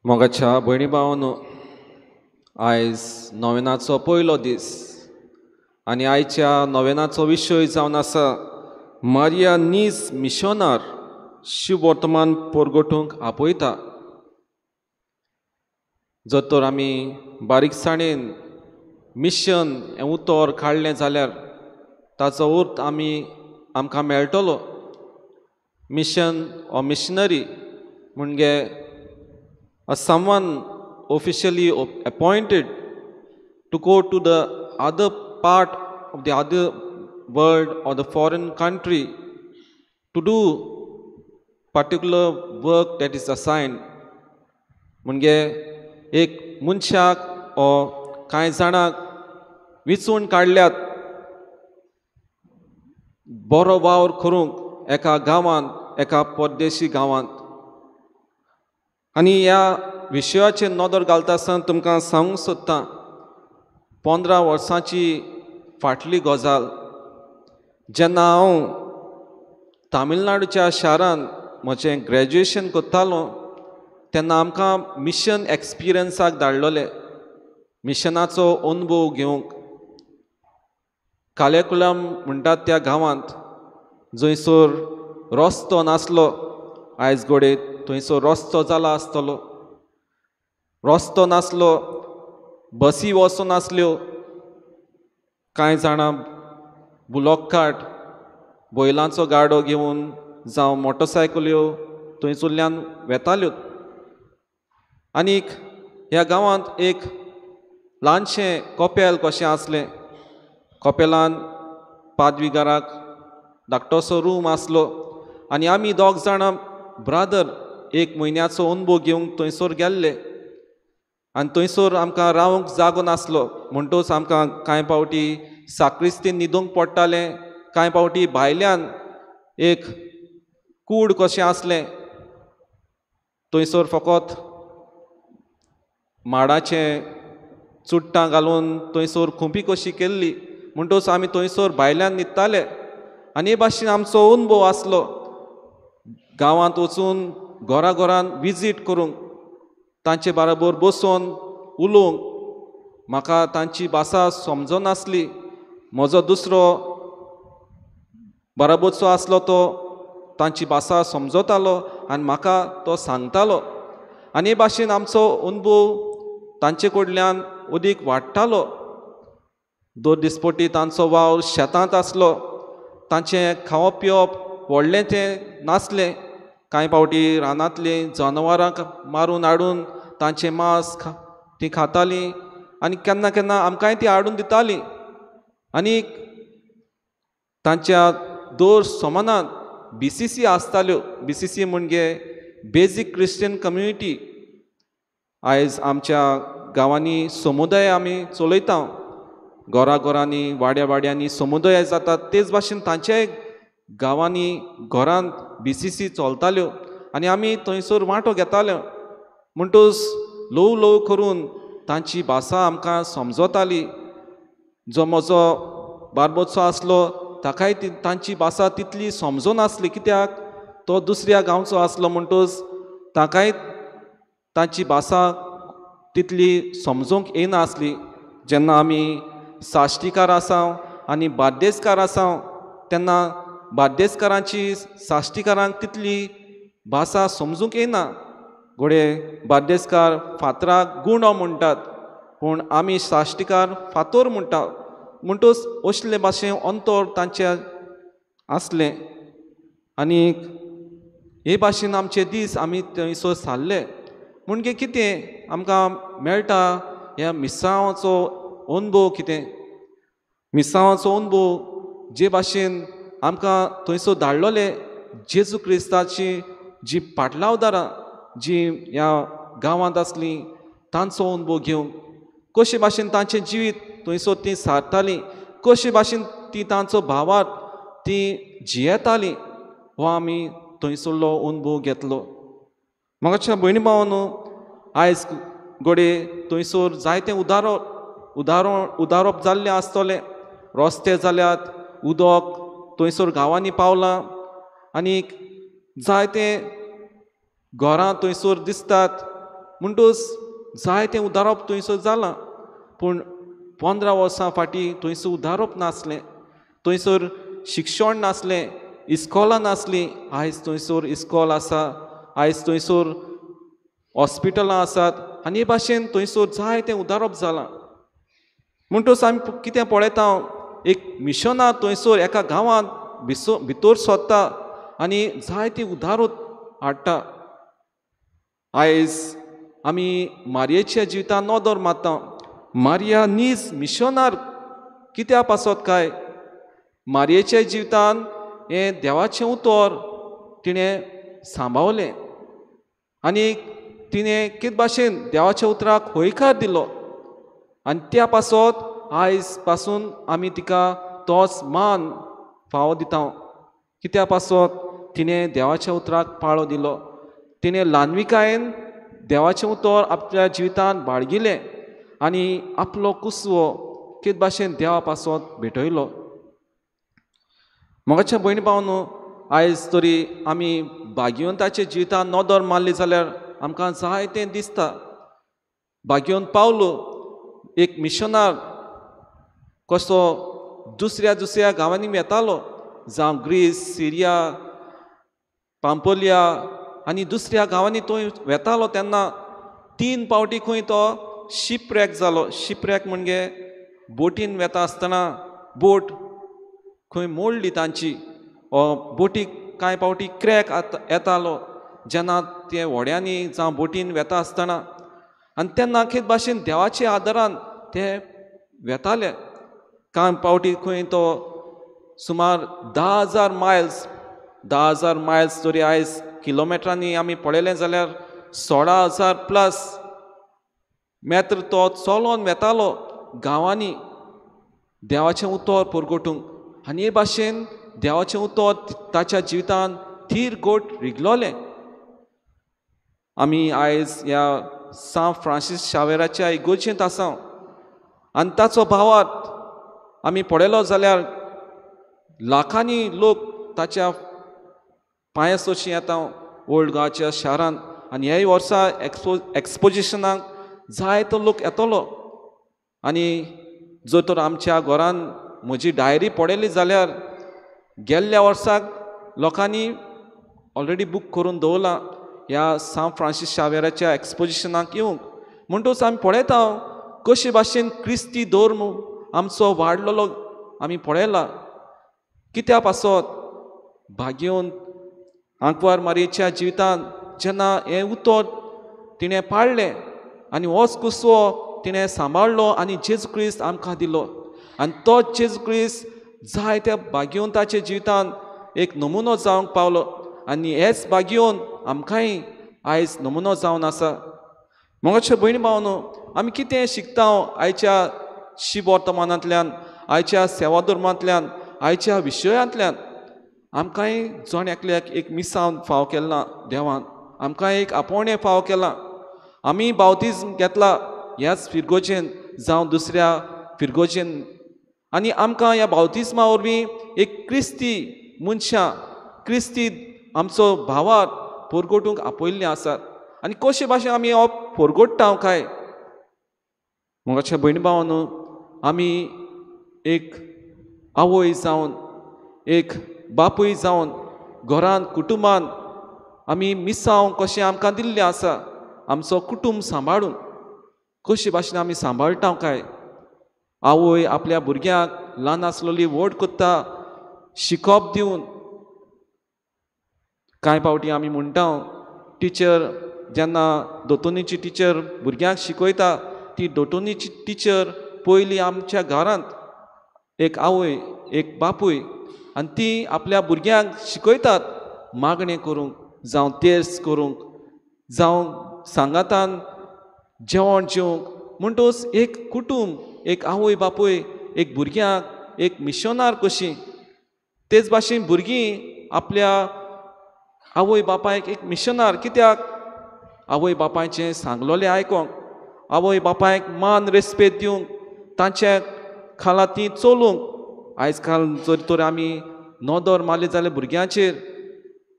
मोगाच्या भयणी भावांनो, आयज नोवेनाचो पयलो दीस आनी आयच्या नोवेनाचो विशय जावन आसा मारिया नीज मिशनार शिववर्तमान परगटूंक आपयता. जर तर आमी बारीकसाणेन मिशन हें उतर काडलें जाल्यार ताचो अर्थ आमी आमकां मेळटलो. मिशन ओ मिशनरी म्हणजे someone officially appointed to go to the other part of the other world or the foreign country to do particular work that is assigned. म्हणजे एक मनशाक ओ कांय जाणांक विचून काडल्यात बरो वावर करूंक एका गांवांत, एका परदेशी गांवांत. आनी ह्या विशयाचेर नदर घालता आसतना तुमकां सांगूंक सोदतां, 15 वर्सांची फाटली गजाल, जेन्ना हांव तामिळनाडूच्या शारांत म्हजें ग्रॅज्युएशन करतालो तेन्ना आमकां मिशन एक्सपिरियन्साक धाडलोले, मिशनाचो अनुभव घेवंक. कालेकुलम म्हणटात त्या गांवांत जंयसर रस्तो नासलो, आयज घडये थंयसर रस्तो जाला आसतलो, रस्तो नासलो, बसी वचून नासल्यो, कांय जाणां बुलोक कार्ट, बैलांचो गाडो घेवन जावं मोटरसायकल्यो थंयसरल्यान वेताल्यो. आनीक ह्या गांवांत एक ल्हानशें कपेल कशें आसलें. कपेलान पादविगाराक धाकटोसो रूम आसलो आनी आमी दोग जाणां ब्रादर एक म्हयन्याचो अनुभव घेवंक थंयसर गेल्ले. आनी थंयसर आमकां रावंक जागो नासलो म्हणटच आमकां कांय पावटी साक्रिस्तीन न्हिदूंक पडटालें, कांय पावटी भायल्यान एक कूड कशें आसलें थंयसर फकत माडाचें चुट्टां घालून थंयसर खुंपी कशी केल्ली म्हणटच आमी थंयसर भायल्यान न्हिदताले. आनी हे भाशेन आमचो अनुभव आसलो गांवांत वचून घरा घरान विजीट करूंक, तांचे बराबर बसून उलोवंक. म्हाका तांची भाशा समजनासली. म्हजो दुसरो बराबरचो आसलो तो तांची भाशा समजतालो आनी म्हाका तो सांगतालो. आनी हे भाशेन आमचो अनुभव तांचे कडल्यान अदीक वाडटालो. दर दिसपटी तांचो वावर शेतांत आसलो. तांचें खावप पिवप व्हडलें तें नासलें. कांय पावटी रानांतलीं जनावरांक मारून हाडून तांचें मांस तीं खातालीं आनी केन्ना केन्ना आमकांय तीं हाडून दितालीं. आनी तांच्या दर सोमानात BCC आसताल्यो. BCC म्हणजे बेजीक क्रिश्चन कम्युनिटी. आयज आमच्या गांवांनी समुदाय आमी चलयता, घरा घरांनी वाड्या वाड्यांनी समुदाय जातात. तेच भाशेन तांच्याय गांवांनी घरांत BCC चलताल्यो आनी आमी थंयसर वांटो घेताले. म्हणटच ल्हव ल्हव करून तांची भाशा आमकां समजताली. जो म्हजो बारबोचो आसलो ताकाय तांची भाशा तितली समजनासली, कित्याक तो दुसऱ्या गांवचो आसलो म्हणटच ताकाय तांची भाशा तितली समजूंक येनासली. जेन्ना आमी साश्टीकार आसा आनी बार्देसकार आसा तेन्ना बार्देसकारांची साश्टीकारांक तितली भाशा समजूंक येना. घडये बार्देसकार फातराक गुंडो म्हणटात, पूण आमी साश्टीकार फातोर म्हणटा. म्हणटच असले भाशेन अंतर तांचे आसलें. आनी हे भाशेन आमचे दीस आमी थंयसर सारले. म्हणजे कितें आमकां मेळटा ह्या मिसांवाचो अनुभव. कितें मिसांवाचो अनुभव जे भाशेन आमकां थंयसर धाडलोले जेजू क्रिस्ताची जी पाटलावदारां जी ह्या गांवांत आसलीं तांचो अनुभव घेवंक, कशे भाशेन तांचें जिवीत थंयसर तीं सारतालीं, कशे भाशेन ती तांचो भावार्थ ती जियेतालीं, हो आमी थंयसरलो अनुभव घेतलो. म्हाका भयणी भावांनो, आयज घडये थंयसर जायतें उदारप जाल्लें आसतलें. रस्ते जाल्यात, उदक थंयसर गांवांनी पावलां आनी जायते घरां थंयसर दिसतात. म्हणटच जायतें उदारप थंयसर जालां. पूण 15 वर्सां फाटीं थंयसर उदारप नासलें, थंयसर शिक्षण नासलें, इस्कोलां नासलीं. आयज थंयसर इस्कोल आसा, आयज थंयसर हॉस्पिटलां आसात आनी हे भाशेन थंयसर जायतें उदारप जालां. म्हणटच आमी कितें पळयता, एक मिशनां थंयसर एका गांवांत भितर सरता आनी जायती उदारो हाडटा. आयज आमी मारयेच्या जिवितान नदर मारता. मारिया नीज मिशनार कित्या पासत काय मारयेच्या जिवितान हें देवाचें उतर तिणें सांबाळलें आनी तिणें कितें भाशेन देवाच्या उतराक हयकार दिलो आनी त्या पासत आयज पासून आमी तिका तोच मान फावो दिता. कित्या पासत तिणें देवाच्या उतराक पाळो दिलो, तिणें ल्हानविकायेन देवाचें उतर आपल्या जिवितान बाळगिलें आनी आपलो कुसवो कितें भाशेन देवा पासत भेटयलो. म्हज्या भयणी भावांनो, आयज तरी आमी भाग्यवंताच्या जिवितान नदर मारली जाल्यार आमकां जायतें दिसता. भाग्यवंत पावलो एक मिशनार कसो दुसऱ्या दुसऱ्या गांवांनी वेतालो, जावं ग्रीस, सिरिया, पांपोलिया आनी दुसऱ्या गांवांनी तो वेतालो. तेन्ना 3 पावटी खंय तो शिपरॅक जालो. शिपरॅक म्हणजे बोटीन वेता आसतना बोट खंय मोडली तांची, बोटीक कांय पावटी क्रॅक येतालो जेन्ना ते व्हड्यांनी जावं बोटीन वेता आसतना. आनी तेन्ना खेत भाशेन देवाच्या आदारान ते वेताले. कांय पावटी खंय तो सुमार 10,000 मायल्स, 10,000 मायल्स तरी आयज किलोमिटरांनी आमी पळयलें जाल्यार 16,000 प्लस मेत्र तो चलोन वेतालो गांवांनी देवाचें उतर परगटूंक आनी हे भाशेन देवाचें उतर ताच्या जिवितान थीर गोट रिगलोलें. आमी आयज ह्या सांत फ्रांसीस शावेराच्या इगोर्जेंत आसा आनी ताचो भावार्थ आमी पळयलो जाल्यार लाखांनी लोक ताच्या पांया सोशी येता ओल्ड गोवाच्या शारांत आनी ह्याय वर्सा एक्सपोजिशनाक जायतो लोक येतलो. आनी जर तर आमच्या घरान म्हजी डायरी पळयली जाल्यार गेल्ल्या वर्साक लोकांनी ऑलरेडी बूक करून दवरलां ह्या सांत फ्रांसीस शावेराच्या एक्सपोजिशनाक येवंक. म्हणटकच आमी पळयता कशे भाशेन क्रिस्ती धर्म आमचो वाडलेलो आमी पळयला. कित्या पासत भाग्योवन आंकवार मारयेच्या जिवितांत जेन्ना हें उतर तिणें पाळ्ळें आनी होच कुसवो तिणें सांबाळ्ळो आनी जेजू क्रिस्त आमकां दिलो आनी तो जेजू क्रिस्त जायत्या भाग्यवंताच्या जिवितांत एक नमुनो जावंक पावलो आनी हेच भाग्यवंत आमकांय आयज नमुनो जावन आसा. मोगाचे भयणी भावनो, आमी कितें शिकता आयच्या शिवर्तमानांतल्यान, आयच्या सेवा धर्मांतल्यान, आयच्या विशयांतल्यान? आमकांय जण एकल्याक एक मिसांव फाव केलां देवान, आमकां एक आपोवणें फाव केलां. आमी बावतिज्म घेतला ह्याच फिरगोजेन जावं दुसऱ्या फिरगोजेन आनी आमकां ह्या बावतिज्मा वरवीं एक क्रिस्ती मनशां, क्रिस्ती आमचो भावार्थ परगटूंक आपयल्लीं आसात. आनी कशे भाशेन आमी हो परगट्टा काय? मोगाच्या भयणी भावांनो, आमी एक आवय जावन, एक बापूय जावन घरान कुटुंबान आमी मिसांव कशें आमकां दिल्लें आसा आमचो कुटुंब सांबाळून कशे भाशेन आमी सांबाळटा काय? आवय आपल्या भुरग्यांक ल्हान आसलोली व्हड करता शिकोप दिवन. कांय फावटी आमी म्हणटा टिचर जेन्ना दोतोनीची टिचर भुरग्यांक शिकयता ती दोतोनीची टिचर पयली आमच्या घरांत एक आवय एक बापूय आनी ती आपल्या भुरग्यांक शिकयतात मागणें करूंक जावं तेर्स करूंक जावं सांगातान जेवण जेवंक. म्हणटकच एक कुटूंब, एक आवय बापूय, एक भुरग्यांक एक मिशनार कशी. तेच भाशेन भुरगीं आपल्या आवय बापायक एक मिशनार. कित्याक? आवय बापायचें सांगलोलें आयकोंक, आवय बापायक मान रेस्पेद दिवंक, तांच्या खाला ती चलूंक. आयज काल जर तर आमी नदर मारली जाल्यार भुरग्यांचेर,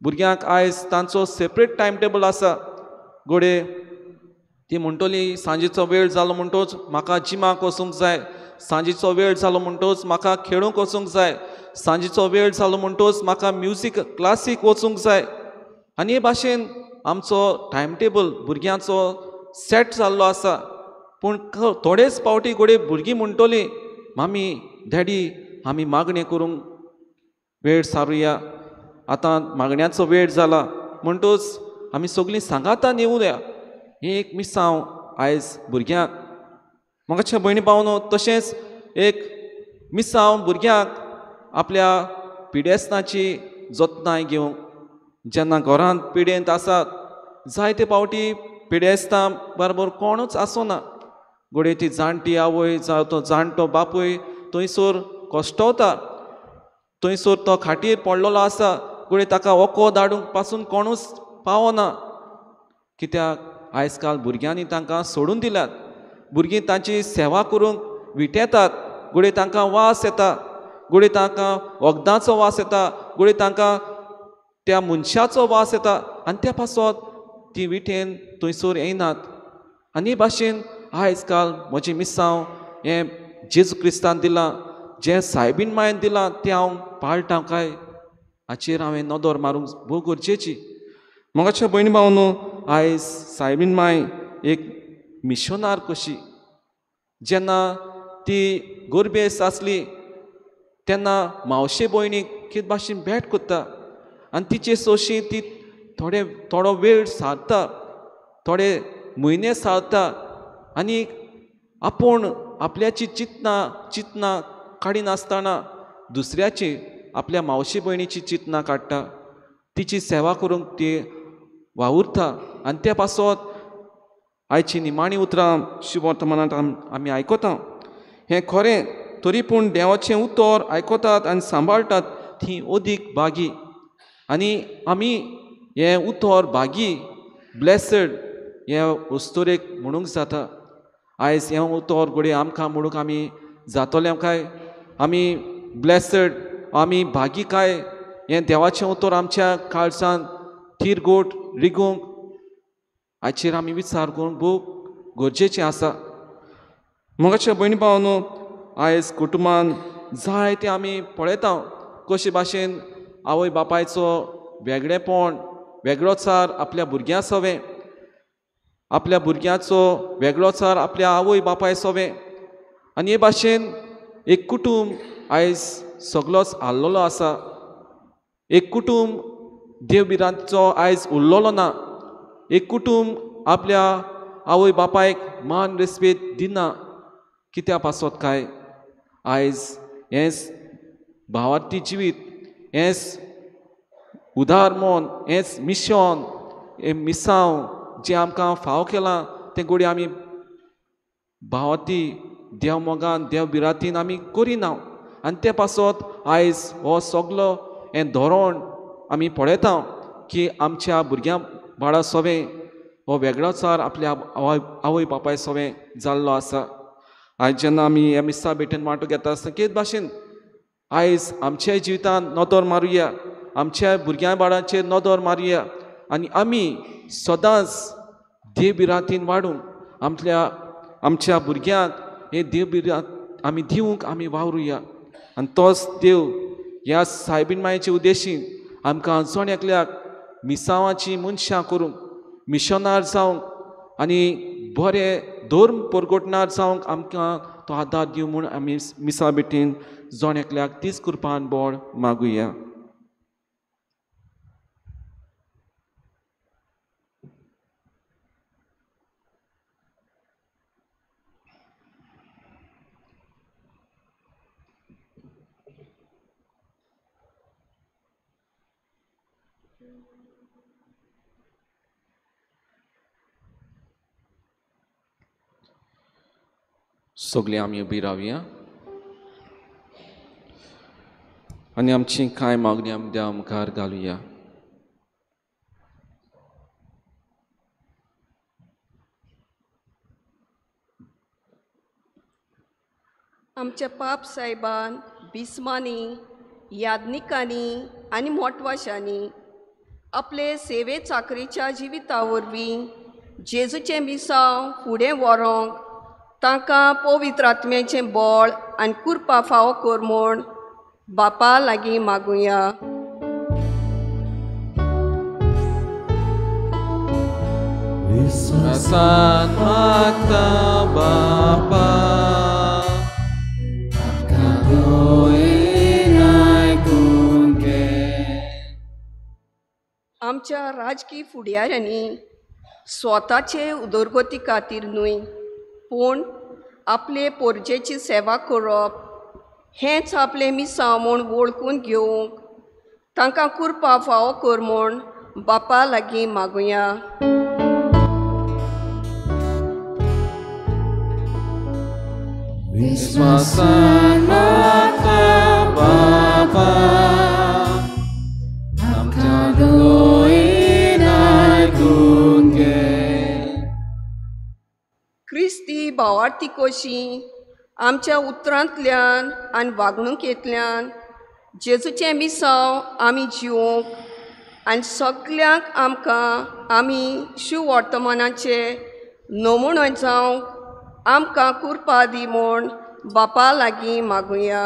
भुरग्यांक आयज तांचो सेपरेट टायम टेबल आसा. घडये ती म्हणटली सांजेचो वेळ जालो म्हणटकच म्हाका जिमाक वचूंक जाय, सांजेचो वेळ जालो म्हणटकच म्हाका खेळूंक वचूंक जाय, सांजेचो वेळ जालो म्हणटकच म्हाका म्युजीक क्लासीक वचूंक जाय. आनी हे भाशेन आमचो टायम टेबल भुरग्यांचो सेट जाल्लो आसा. पूण थोडेच फावटी घडये भुरगीं म्हणटलीं मामी डॅडी आमी मागणें करूंक वेळ सारुया, आतां मागण्याचो वेळ जाला, म्हणटकच आमी सगळीं सांगातान येवया. हें एक मिसांव आयज भुरग्यांक. मोगाच्या भयणी भावांनो, तशेंच एक मिसांव भुरग्यांक आपल्या पिडेस्तांची जतनाय घेवंक. जेन्ना घरांत पिडेंत आसात जायते फावटी पिडेस्तां बरोबर कोणूच आसना. घडये ती जाणटी आवय जावं तो जाणटो बापूय थंयसर कश्टवता, थंयसर तो खाटीर पडलेलो आसा, घडये ताका वखद धाडूंक पासून कोणूच पावना. कित्याक? आयज काल भुरग्यांनी तांकां सोडून दिल्यात. भुरगीं तांची सेवा करूंक विटेतात. घडये तांकां वास येता, घडये तांकां वखदांचो वास येता, घडये तांकां त्या मनशाचो वास येता आनी त्या पासत ती विटेन थंयसर येयनात. आनी हे भाशेन आयज काल म्हजें मिसांव हें जेजू क्रिस्तान दिलां, जें सायबीन मायन दिलां तें हांव पाळटां काय हाचेर हांवें नदर मारूंक भोव गरजेची. मोगाच्या भयणी भावांनो, आयज सायबीन माय एक मिशनार कशी. जेन्ना ती गोरबेस आसली तेन्ना मावशे भयणीक कितें भाशेन भेट करता आनी तिचे सोशी ती थोडो वेळ सारता, थोडे म्हयने सारता आनी आपूण आपल्याची चिंतना काडिनासतना दुसऱ्याची आपल्या मावशे भयणीची चिंतना काडटा, तिची सेवा करूंक ती वावुरता. आनी त्या पासत आयची निमाणी उतरां शुभवर्तमानांत आमी आयकता. हें खरें तरी पूण देवाचें उतर आयकतात आनी सांबाळटात ती अदीक भागी. आनी आमी हें उतर भागी ब्लेसड हे अस्तुरेक म्हणूंक जाता. आयज हें उतर घडये आमकां म्हणूंक आमी जातले काय? आमी ब्लेसड, आमी भागी काय? हें देवाचें उतर आमच्या काळजान थीर गोट रिगोवंक हाचेर आमी विचार करूंक भोव गरजेचें आसा. मोगाच्या भयणी भावांनो, आयज कुटुंबान जायते आमी पळयता कशे भाशेन आवय बापायचो वेगळेपण, वेगळोचार आपल्या भुरग्यां सवें, आपल्या भुरग्यांचो वेगळोचार आपल्या आवय बापाय सवें. आनी हे भाशेन एक कुटूंब आयज सगलोच हाल्लोलो आसा. एक कुटूंब देव भिरांतीचो आयज उरलेलो ना. एक कुटूंब आपल्या आवय बापायक मान रेस्पेद दिना. कित्या पासत काय? आयज हेंच भावार्थी जिवीत, हेंच उदार मन, हेंच मिशन, हें मिसांव जें आमकां फाव केलां तें घडये आमी भावार्थी देव मोगान देव भिरांतीन आमी करिना. आनी ते पासत आयज हो सगलो हें धोरण आमी पळयता की आमच्या भुरग्यां बाळा सवें हो वेगळोचार आपल्या आवय बापाय सवें जाल्लो आसा. आयज जेन्ना आमी ह्या मिसा भेटेन वांटो घेता आसतना केच भाशेन आयज आमच्या जिवितान नदर मारुया, आमच्या भुरग्यां बाळांचेर नदर मारुया आनी आमी सदांच देव भिरांतीन वाडूंक आमच्या आमच्या भुरग्यांक हे देव भिरांत आमी दिवंक आमी वावरुया. आनी तोच देव ह्या सायबीण मायेचे उद्देशीन आमकां जण एकल्याक मिसांवाची मनशां करूंक, मिशनार जावंक आनी बरे धर्म परगटणार जावंक आमकां तो आदार दिवं म्हूण आमी मिसा भेटीन जण एकल्याक तीच कृपान बळ मागुया. सगळीं आमी उबी रावया आनी आमची कांय मागणी आमी देवा मुखार घालुया. आमच्या पाप साहेबान, बिस्मांनी, याज्ञिकांनी आनी मोटवाशांनी आपले सेवे चाकरीच्या जिविता वरवीं जेजूचें मिसांव फुडें व्हरोंक तांकां पवित्र आत्म्याचें बळ आनी कृपा फावो कर म्हूण बापा लागीं मागुया. विस्वासान मागता बापा, आमच्या राजकी फुडाऱ्यांनी स्वताचे उदरगती खातीर न्हय पूण आपले पोरजेची सेवा करप हेंच आपलें मिसांव म्हूण वळखून घेवंक तांकां कृपा फावो कर म्हूण बापा लागीं मागुया. विस्वासान मागता बापा, आमच्या दोळेन आयकूंक घे. क्रिस्ती भावार्थी कशी आमच्या उतरांतल्यान आनी वागणुकेंतल्यान जेजूचें मिसांव आमी जिवोवंक आनी सगल्यांक आमकां आमी शुवर्तमानाचे नमुनो जावंक आमकां कृपा दी म्हूण बापा लागीं मागुया.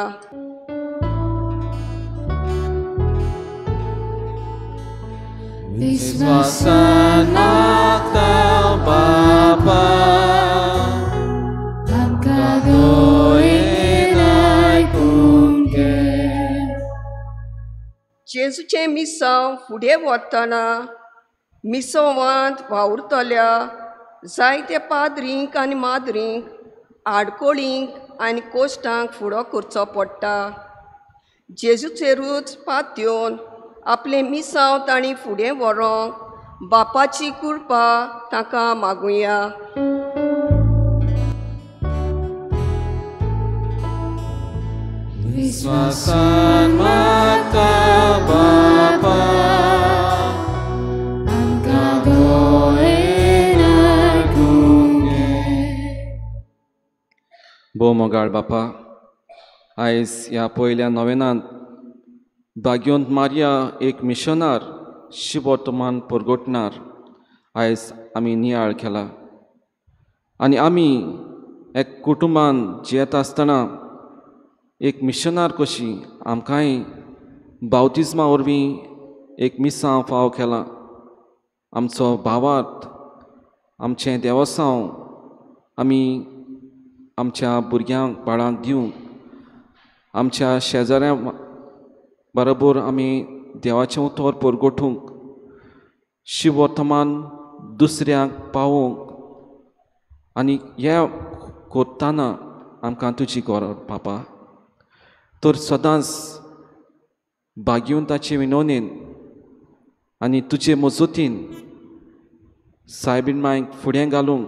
विस्वासान मागता बापा, आमकां दोळेन आयकूंक घे. जेजूचें मिसांव फुडें व्हरतना मिसांवांत वावुरतल्या जायत्या पाद्रींक आनी माद्रींक आडकोळींक आनी कोश्टांक फुडो करचो पडटा. जेजूचेरूच पातयेवन आपलें मिसांव तांणी फुडें व्हरोंक बापाची कृपा ताका मागुया. विश्वासान मागता बापा आमकां दोळे आयकूंक घे. भोव मोगाळ बापा, आयज ह्या पयल्या नोवेनांत भाग्योंत मारिया एक मिशनार शिवर्तमान परगटणार आयज आमी नियाळ केला आनी आमी एक कुटुंबान जियेता आसतना एक मिशनार कशी आमकांय बावतिज्मा वरवीं एक मिसांव फाव केलां. आमचो भावार्थ, आमचें देवसांव आमी आमच्या भुरग्यांक बाळांक दिवंक, आमच्या शेजाऱ्यां बरोबर आमी देवाचें उतर परगटूंक, शिवर्तमान दुसऱ्यांक पावोवंक आनी हें करतना आमकां तुजी गरज बापा. तर सदांच भाग्यवंताचे विनवणेन आनी तुजे मजतीन सायबीण मांयक फुडें घालूंक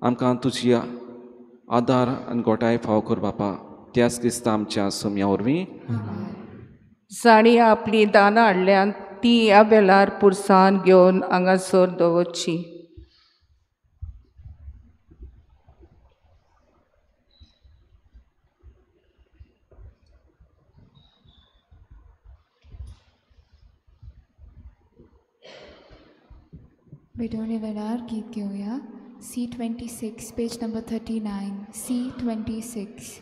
आमकां तुजी आदार आनी गोठाय फाव कर बापा. त्याच दिसता आमच्या सोम्या वरवीं. जांणी आपली दानां हाडल्यात ती ह्या वेळार पुरसान घेवन हांगासर दवरची. भेटवणे वेळार गीत घेवया. C26 page number 39. C26.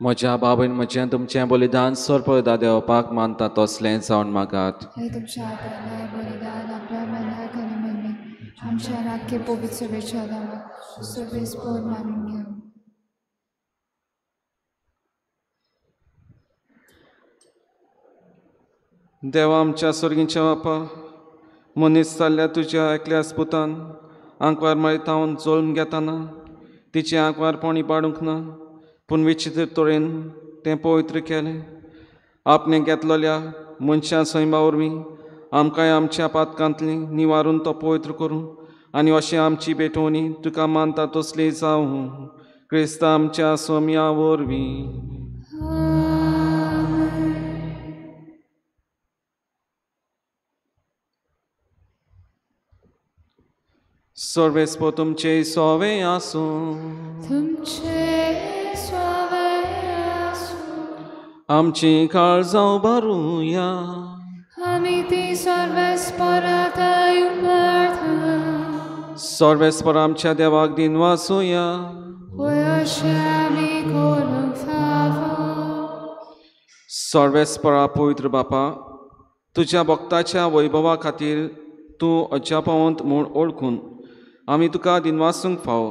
म्हज्या बाबून म्हजें तुमचें बलिदान सर्पदा देवपाक मानता तसलें जावन मागात. तुमच्या हातान बलिदान आपल्या मनाक आनी मनाक आमच्या राखी पवित्र विचाराक सर्वेस्पोर मानून घेवं. देवा आमच्या सर्गीच्या बापा, मनीस जाल्ल्या तुज्या एकल्या पुतान आंकवार मारितावन जल्म घेताना तिचें आंकवारपण इबाडूंक ना, पूण विचित्र तरेन तें पवित्र केलें. आपणें घेतलेल्या मनशां सैमा वरवीं आमकांय आमच्या पातकांतली निवारून तो पवित्र करूं आनी अशें आमची भेटवणी तुका मानता तसली जावं. क्रिस्ता आमच्या सोम्या वरवीं. सर्वेस्पोर तुमचे सोवे आसूं. तुमचे सोवे आसूं. आमची काळजां उबारुया. आमी ती सर्वेस्पोराक उबारता. सर्वेस्पोर आमच्या देवाक दिनवासुया. अशें आमी करूंक फावो. सर्वेस्पोरा पवित्र बापा, तुज्या भक्ताच्या वैभवा खातीर तूं अजापवंत म्हूण ओळखून आमी तुका दिनवासूंक फावो.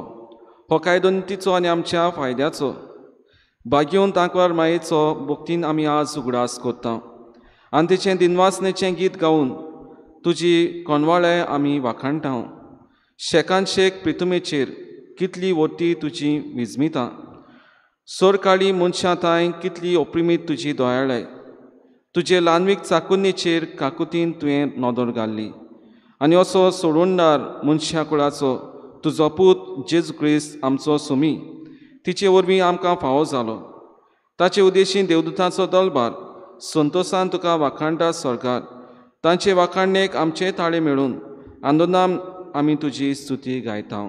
हो कायदो नितीचो आनी आमच्या फायद्याचो. भाग्योन तांकवार मायेचो भक्तीन आमी आज उगडास करता आनी तिचें दिनवासनेचें गीत गावन तुजी कोनवाळे आमी वाखाणटा. शेकान शेक प्रितुमेचेर कितली वोटी तुजी विजमिता, सोरकाळी मनशां थांय कितली ओप्रिमीत तुजी दयाळाय. तुजे ल्हानवीक चाकुन्नीचेर काकुतीन तुवें नदर घाल्ली आनी असो सोडूनदार मनशा कुळाचो तुजो पूत जेजू क्रिस्त आमचो सुमी तिचे वरवीं आमकां फावो जालो. ताचे उद्देशीन देवदूतांचो दलबार संतोसान तुका वाखाणटा स्वर्गार. तांचे वाखाणणेक आमचे ताळे मेळून आंदोलनान आमी तुजी स्तुती गायता.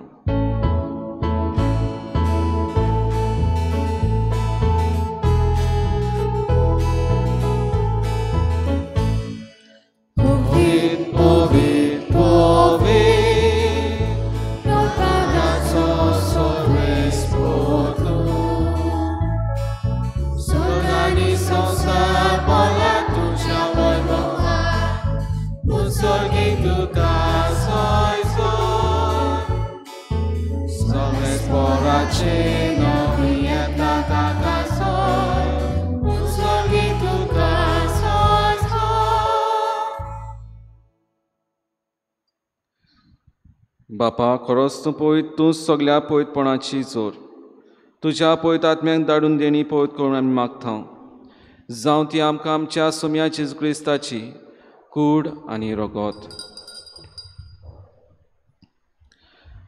बापा, खरोच तूं पळयत, तूं सगल्या पळयतपणाची जोर. तुज्या पळयत आत्म्यांक धाडून देणी पळयत करून आमी मागता. जावं ती आमकां आमच्या सोम्या जेजू क्रिस्ताची कूड आनी रगत.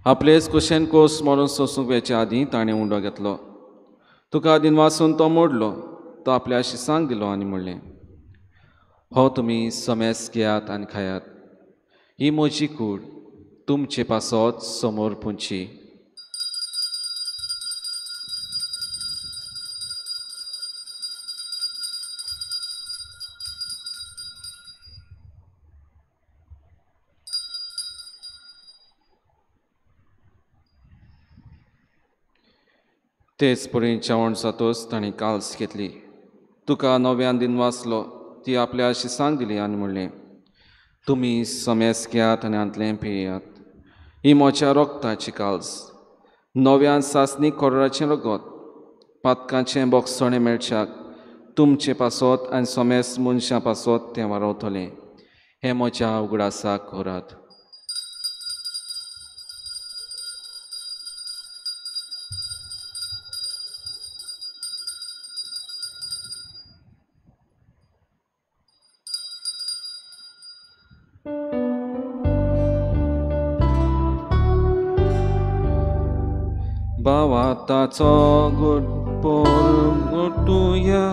आपलेच कुशेन कोस मरून सोसूंक वेचे आदीं ताणें उंडो घेतलो. तुका दिनवासून तो मोडलो, तो आपल्या शिसांक दिलो आनी म्हणलें, हो तुमी समेस घेयात आनी खायात, ही म्हजी कूड तुमचे पासत समोर पुंची. तेच परी जेवण जातोच ताणें काल्स घेतली, तुका नव्यान दिनवासलो, ती आपल्या शिसांक दिली आनी म्हणलें, तुमी समेस घेयात आनी हांतलें पियात, ही म्हज्या रोगताची काल्स, नव्यान सासणी कोराचें रगत, पातकांचें बोगसणें मेळच्याक तुमचे पासत आनी समेस मनशां पासत तें वारवतलें. हें म्हज्या उगडासाक करात. भावाताचो गुड पोरगुटुया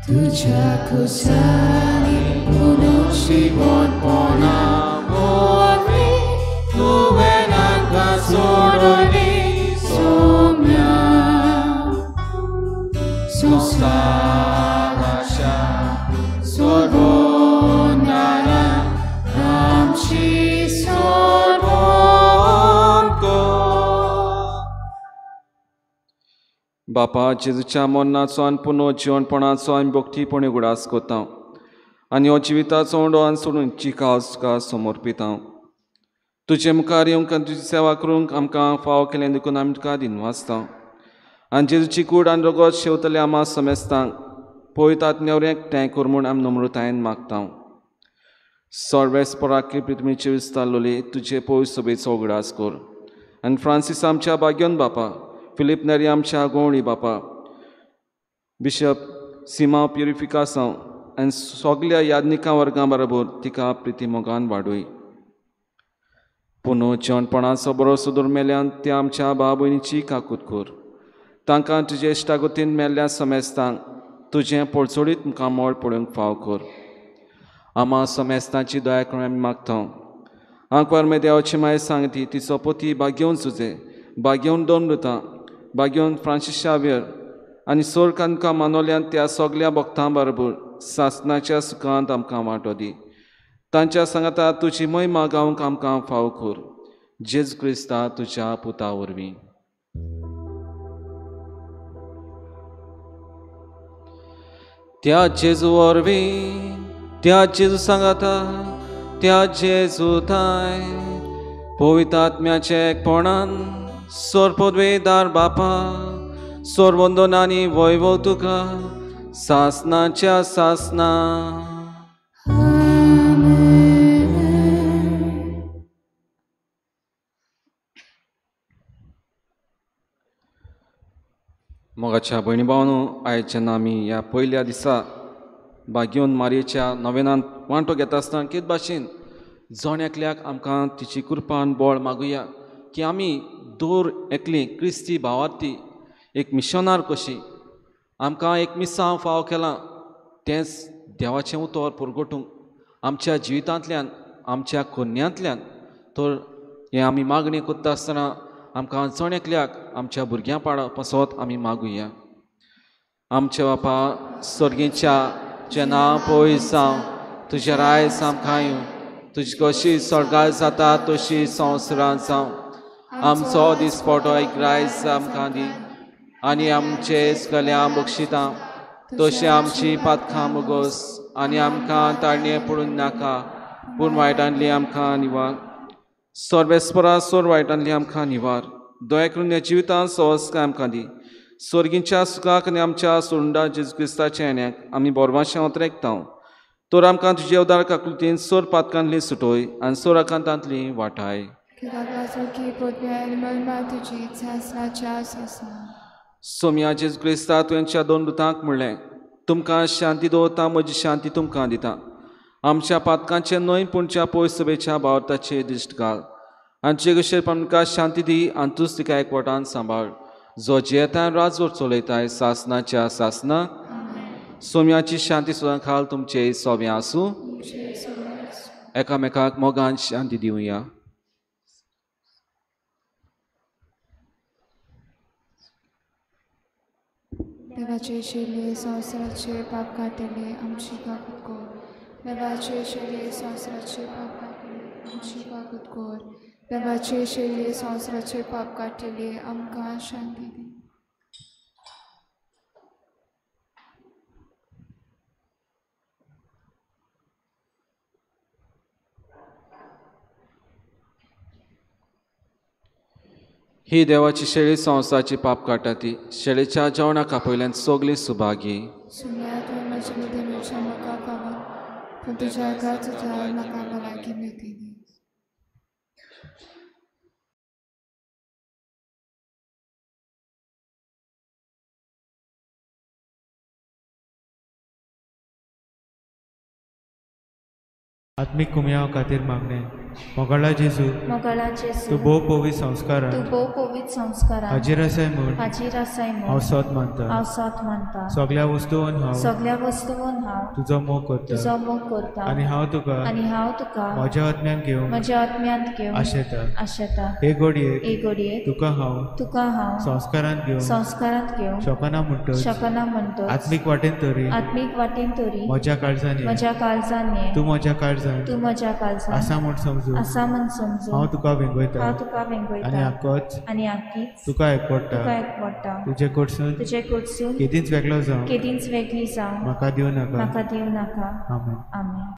तुझ्या खुशाली पुनर्जीवनपणा वरवीं तुवें आमकां सोडली सोम्या संवसाराच्या सोडवणारा आमची सोडवण कर. बापा, जेजूच्या मरणाचो आनी पुनः जिवनपणाचो आमी भक्तीपणी उगडास करता आनी हो जिविताचो उंडो आनी सोडून चिकास तुका समर्पिता. तुजे मुखार येवंक आनी तुजी सेवा करूंक आमकां फावो केलें देखून आमी तुका दिनवासता. आनी जेजूची कूड आनी रगत शेवतले आमा समेस्तांक पळयत आत्म्यावर एकठांय कर म्हूण आमी नम्रतायेन मागता. सर्वेस्पराकी पृथ्वीचेर विस्तारलोले तुजे पवित्र सभेचो उगडास कर आनी फ्रांसीस आमच्या भाग्योन बापा, फिलीप नेरी आमच्या गोवणी बापा, बिशप सीमा प्युरिफिकासांव आनी सगल्या याज्ञिकां वर्गां बरोबर तिका प्रिती मोगान वाडय. पुनः जेवणपणाचो बरो सुदूर मेल्यान त्या आमच्या भाव भयणीची काकूत कर. तांकां तुजे इश्टागतीन मेल्ल्या समेस्तांक तुजें पळचोडीत मुखामळ पळोवंक फाव कर. आमा समेस्तांची दया करून आमी मागता. आंकवार मे देवाची माय सांगती तिचो पती भाग्योवन सुजे, भाग्योवन दोन भाग्योवन फ्रांसीस शावियर आनी सोर आमकां मानवल्यान त्या सगल्या भक्तां बरोबर सासणाच्या सुखांत आमकां वांटो दी. तांच्या सांगाता तुजी महिमा गावंक आमकां फाव कर. जेजू क्रिस्ता तुज्या पुता वरवीं. त्या जेजू वरवीं, त्या जेजू सांगाता, त्या जेजू थांय पवित्र आत्म्याचे एकपणान सोरपदवेदार बापा, सोरवंदनांनी वैभव तुका सासनाच्या सासना. मोगाच्या भयणी भावांनो, आयज जेन्ना आमी ह्या पयल्या दिसा भाग्योन मारयेच्या नवेनांत वांटो घेता आसतना कितें भाशेन जण एकल्याक आमकां तिची कृपान बळ मागुया की आमी दर एकली क्रिस्ती भावार्थी एक मिशनार कशी आमकां एक मिसांव फाव केलां तेंच देवाचें उतर पुरगोटूंक आमच्या जिवितांतल्यान आमच्या कोन्यांतल्यान. तर हें आमी मागणी करता आसतना आमकां जण एकल्याक आमच्या भुरग्यां पाडा पासत आमी मागुया. आमच्या बापा सर्गीच्या तुजें नांव पवित्र जावं, तुजें रायस आमकां येवं, तुजी कशी स्वर्गार जाता तशी संवसारांत जावं. आमचो दिसपटो एक रायस आमकां दी आनी आमचे सगळ्या बक्षितां तशी आमची पातकां मुगोस आनी आमकां ताळणे पडून नाका पूण वायटांतली आमकां निवार. सर्वेस्परा सोर वायटांतली आमकां निवार. दया करून ह्या जिवितांत सवस्काय आमकां दी. स्वर्गींच्या सुखाक आनी आमच्या सोंडा जेजू क्रिस्ताच्या येण्याक आमी बोरवाशें ओतरेकता. तर आमकां तुजे उदार काकुळतीन सोर पातकांतली सुटोय आनी सोर आकांतांतली वाटाय. सोम्या जेजू क्रिस्ता तुवेंच्या दोन दुतांक म्हणलें, तुमकां शांती दवरता, म्हजी शांती तुमकां दिता. आमच्या पातकांचें न्हय पूण च्या पयस सभेच्या भावार्थाचेर दिश्ट घाल आनी जे कशें आमकां शांती दी आनी तूंच तिका एकवटान सांबाळ, जो जियेता राजवट चलयताय सासनाच्या सासना. सोम्याची शांती सदां खाल तुमचे सोबें आसूं. एकामेकाक मोगान शांती दिवया. देवाचे शिले संवसाराचे पाप काडटले आमची काकूत कर. देवाचे शिले संवसाराचे पाप काडटले आमची काकूत कर. देवाचे शिले संवसाराचे पाप काडटले आमकां शांती दी. ही देवाची शेळी संवसाराची पाप काडटा ती शेळीच्या जेवणाक आपयल्यान सगळी सुभागी. आत्मीक कुमयाव खातीर मागणें. मोगाळा जेजू, तूं भोव पवित्र संस्कारान हाजीर आसाय म्हूण हांव सोद मानता. सगळ्या वस्तून हांव तुजो मोग करता आनी हांव तुका म्हज्या आत्म्यान घेवंक आशेता. हे घडयेक तुका हांव संस्कारांत घेवंक शकना म्हणटच आत्मीक वाटेन तरी म्हज्या काळजान ये, तूं म्हज्या काळजान आसा म्हूण समजून हांव तुका वेंगयता आनी आक्कीच तुका एकवटा. तुजे कडसून केदींच वेगळो जावं म्हाका दिवं नाका. आमेन. आमेन.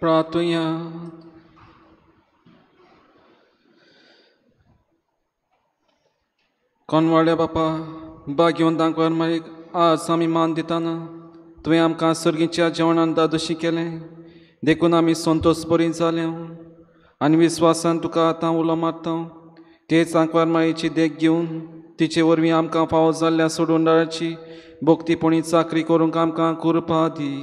प्रार्थुया. कोणवाड्या बापा भाग्यवंत दांकवार मारीक आज आमी मान दिताना तुवें आमकां सर्गीच्या जेवणान दादोशी केलें देखून आमी संतोश बरी जाले आनी विस्वासान तुका आतां उलो मारता. तेच आंकवार मायेची देख घेवन तिचे वरवीं आमकां फावो जाल्ल्या सोडून भक्तीपणी चाकरी करूंक आमकां कृपा दी.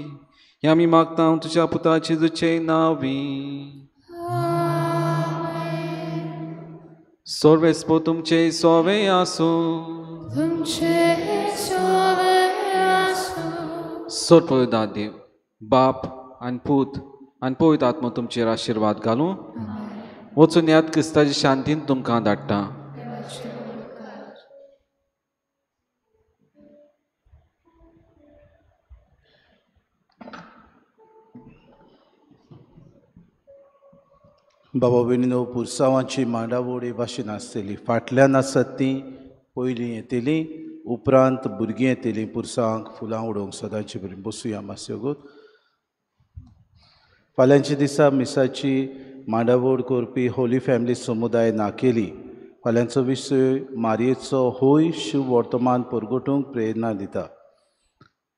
हें आमी मागता तुज्या पुता जेजूचे नांवी. सर्वेस्पो तुमचे सोवे आसूं. सर्व देव बाप आनी पूत आनी पवित्र आत्मो तुमचेर आशिर्वाद घालूं. वचून याद क्रिस्ताची शांतीन तुमकां धाडटा. बाबा भयणीनो, पुरसांवाची मांडावळ हे भाशेन आसतली. फाटल्यान आसत ती पयलीं येतली, उपरांत भुरगीं येतलीं पुरसांवांक फुलां उडोवंक. सदांची बरी बसुया मातशें वगत. फाल्यांच्या दिसा मिसाची मांडावळ करपी होली फॅमिली समुदाय नाकेली. फाल्यांचो विशय मारयेचो होय शुभ वर्तमान परगटूंक प्रेरणा दिता.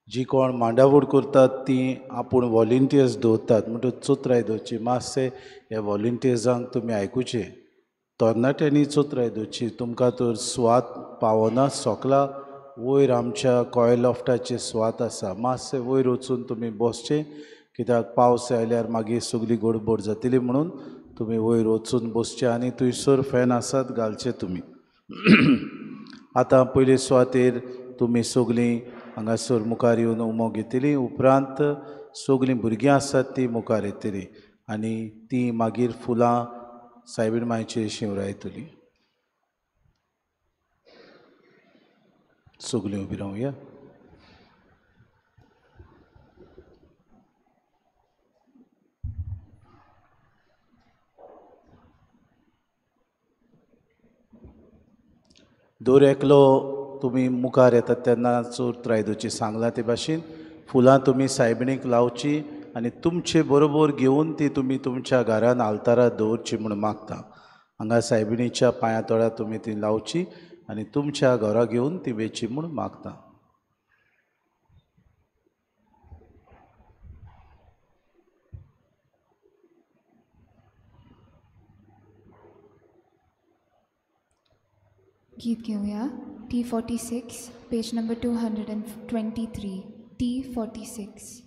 जी कोण मांडावळ करतात ती आपूण वॉलंटियर्स दवरतात, म्हणटकच चोत्राय दवरची. मातशें ह्या वॉलंटियर्सांक तुमी आयकुचें. तरणाट्यांनी चोत्राय दवरची. तुमकां तर सुवात पावना सोकला वयर आमच्या कॉयल लॉफ्टाची सुवात आसा, मातशें वयर वचून तुमी बसचें, कित्याक पावस आयल्यार मागीर सगळी गडबड जातली म्हणून तुमी वयर वचून बसचें आनी थंयसर फॅन आसात घालचे तुमी. आतां पयले सुवातेर तुमी सगळीं हांगासर मुखार येवन उमो घेतली, उपरांत सगळीं भुरगीं आसात तीं मुखार येतलीं आनी तीं मागीर फुलां सायबीण मायचेर शिंवरायतलीं. सगळीं उबी रावया. दर एकलो तुमी मुखार येतात तेन्ना चोर त्राय दिवची सांगलां ते भाशेन फुलां तुमी सायबिणीक लावची आनी तुमचे बरोबर घेवन ती तुमी तुमच्या घरान आल्तारार दवरची म्हूण मागता. हांगा सायबिणीच्या पांया तोळ्यार तुमी ती लावची आनी तुमच्या घरा घेवन ती वेची म्हूण मागता. गीत घेवया T46, page number 223, T46.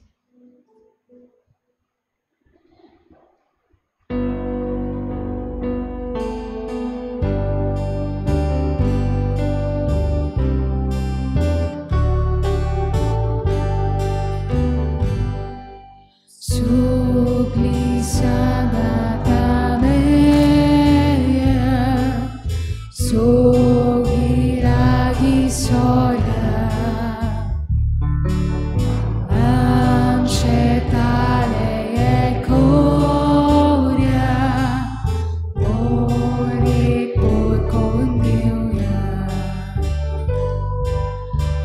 Sugli sagata meya, sugli lagi sola, amcetale e coria, ore por condiuia.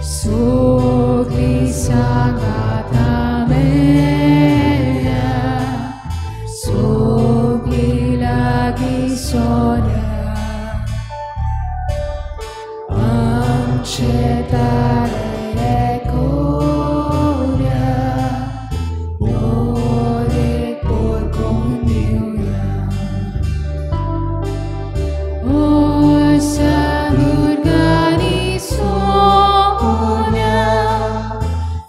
Sugli sagata meya, sugli lagi sola, amcetale e coria, ore por condiuia. O Samurgani sonia,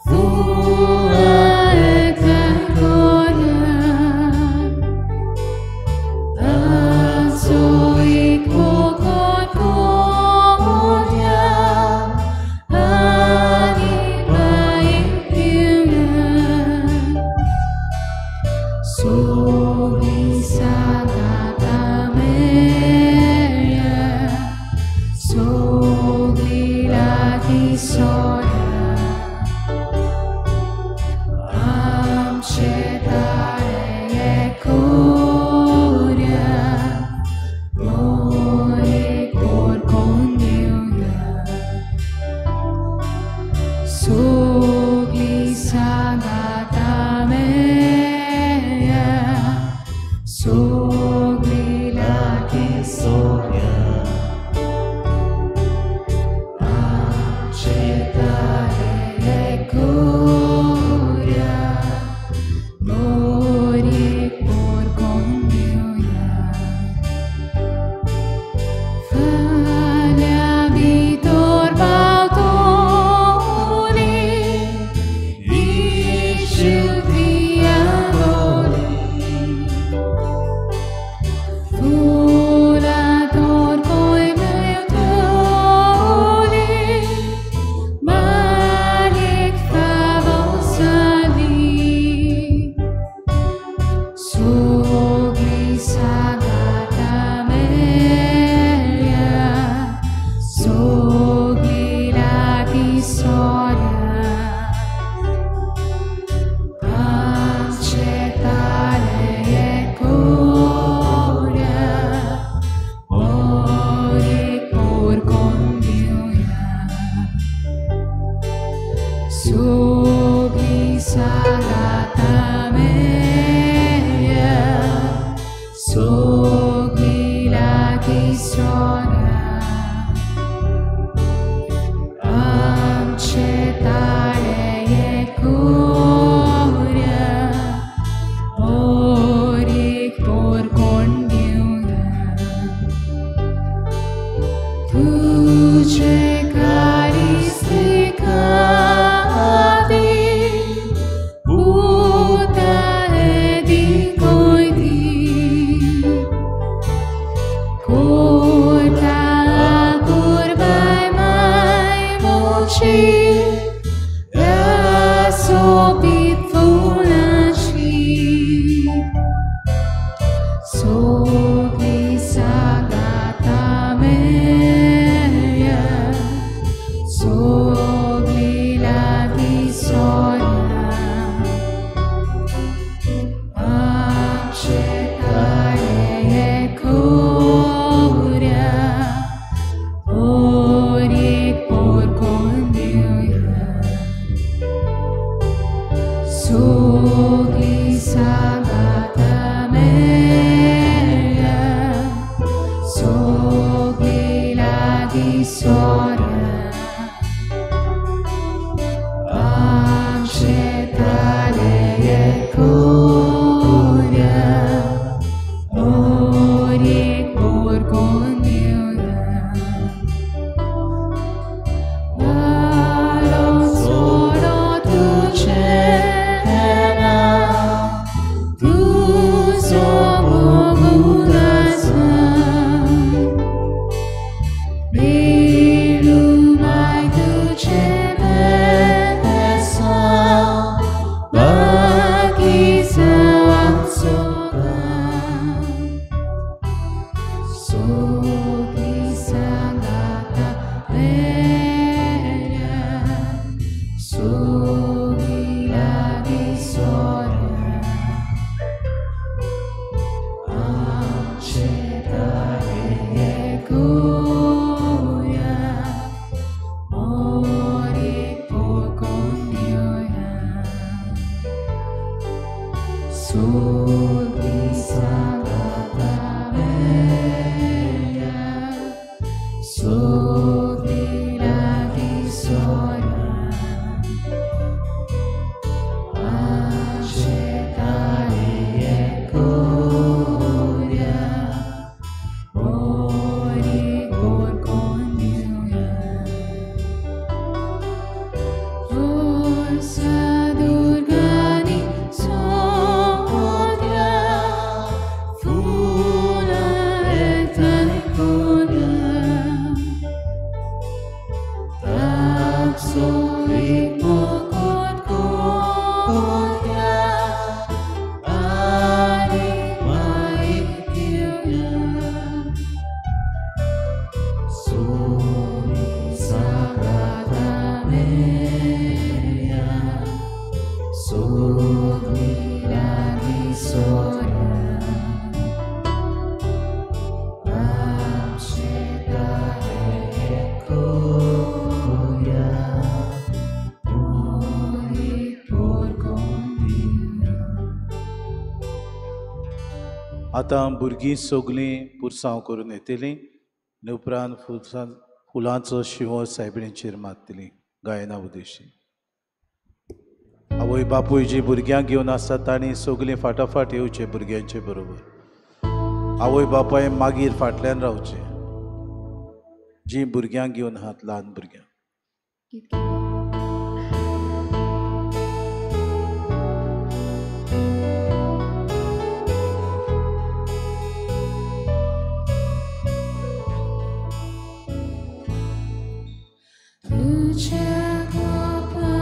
fua e cancoria, anzoik poconcoria, anima impiura. Sogli sagata meya, sogli lagi sola, amcetale e coria, ore por condiuia. Sugli sagata meya, sugli lagi sola, amcetale e coria, ore por condiuia. Falla vitor bautoli, isciutiamoli, fulator coi meutoli, malik favosali. Sugli sagata meya, sugli lagi sola, amcetale e coria, ore por condiuia. Sugli sagata meya, sugli lagi sola, amcetale e coria, ore por condiuia. Tuce caristica avi, puta e di coiti, cor Sogli sangata meria, sogli laghi soria, amcetale e curia, ori porcondiura. Alon solo tu cena, tu somogudasa, bilumai tu cebesa, bakisa amsoga. Sogli sangata meria, sogli laghi soria, amcetale e curia, ori porcondiura. Sogli sangata meria, sogli laghi soria, amcetale e curia, ori porcondiura. Forza durgani sodia, fula et ancora, taxo pocot codia, anima itiura. Soli sagrada meria, sogli laghi soria, amcetale e curia, ori porcondiura. आतां भुरगीं सगलीं पुरसांव करून येतलीं आनी उपरांत फुलांचो शिंवो सायबिणीचेर मारतलीं गायना उद्देशी. आवय बापूय जी भुरग्यांक घेवन आसा तांणी सगलीं फाटाफाट येवचे भुरग्यांचे बरोबर. आवय बापाय मागीर फाटल्यान रावचे जी भुरग्यांक घेवन आहात, ल्हान भुरग्यांक. तुझ्या गोपालाये,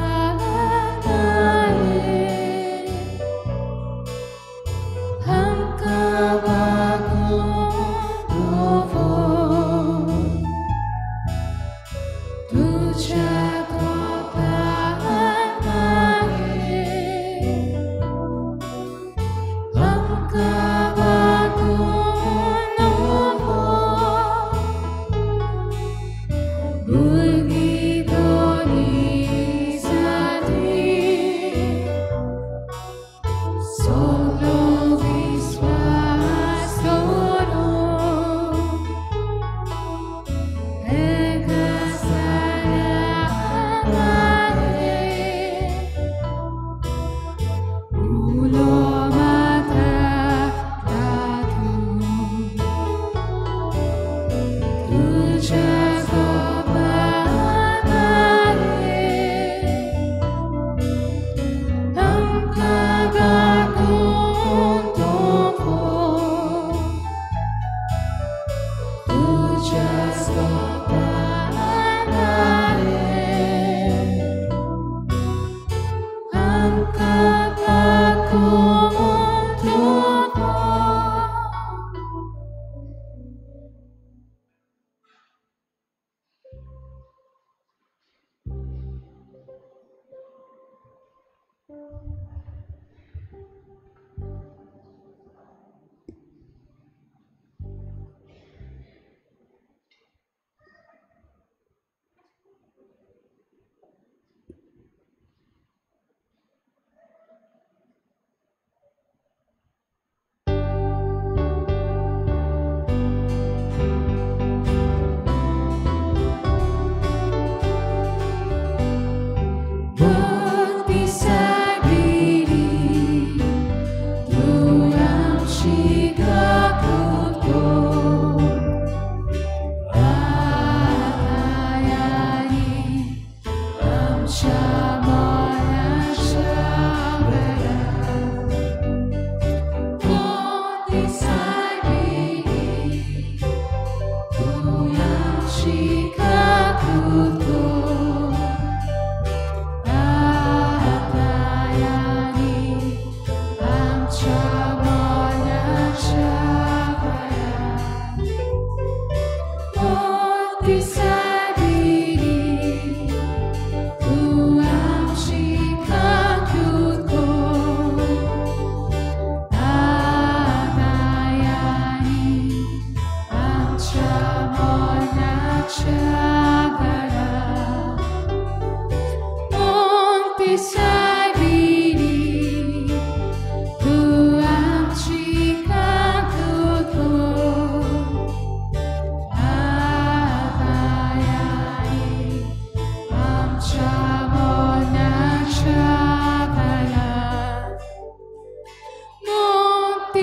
आमकां वागून दवर. तुझ्या गोपालाये, आमकां वागून दवर. भुरगीं दोनी जाली, सगलो विस्वास दवरून, एका सारामारे, उलो माता तातूं. तुझ्या गोपालाये, आमकां वागून दवर. तुझ्या गोपालाये, आमकां वागून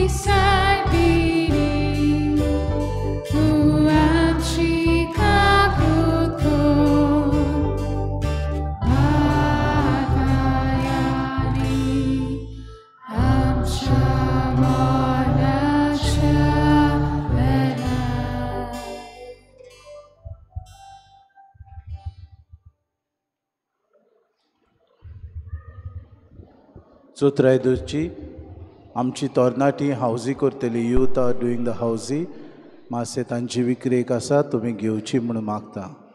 सायबिणी, तूं आमची काकूत कर, आतां आनी आमच्या मरणाच्या वेळार. चौथराय दवरची आमची तरणाटी हावजी करतली. Youth are doing the हावजी. मातशें तांची विक्रेक आसा, तुमी घेवची म्हणून मागता.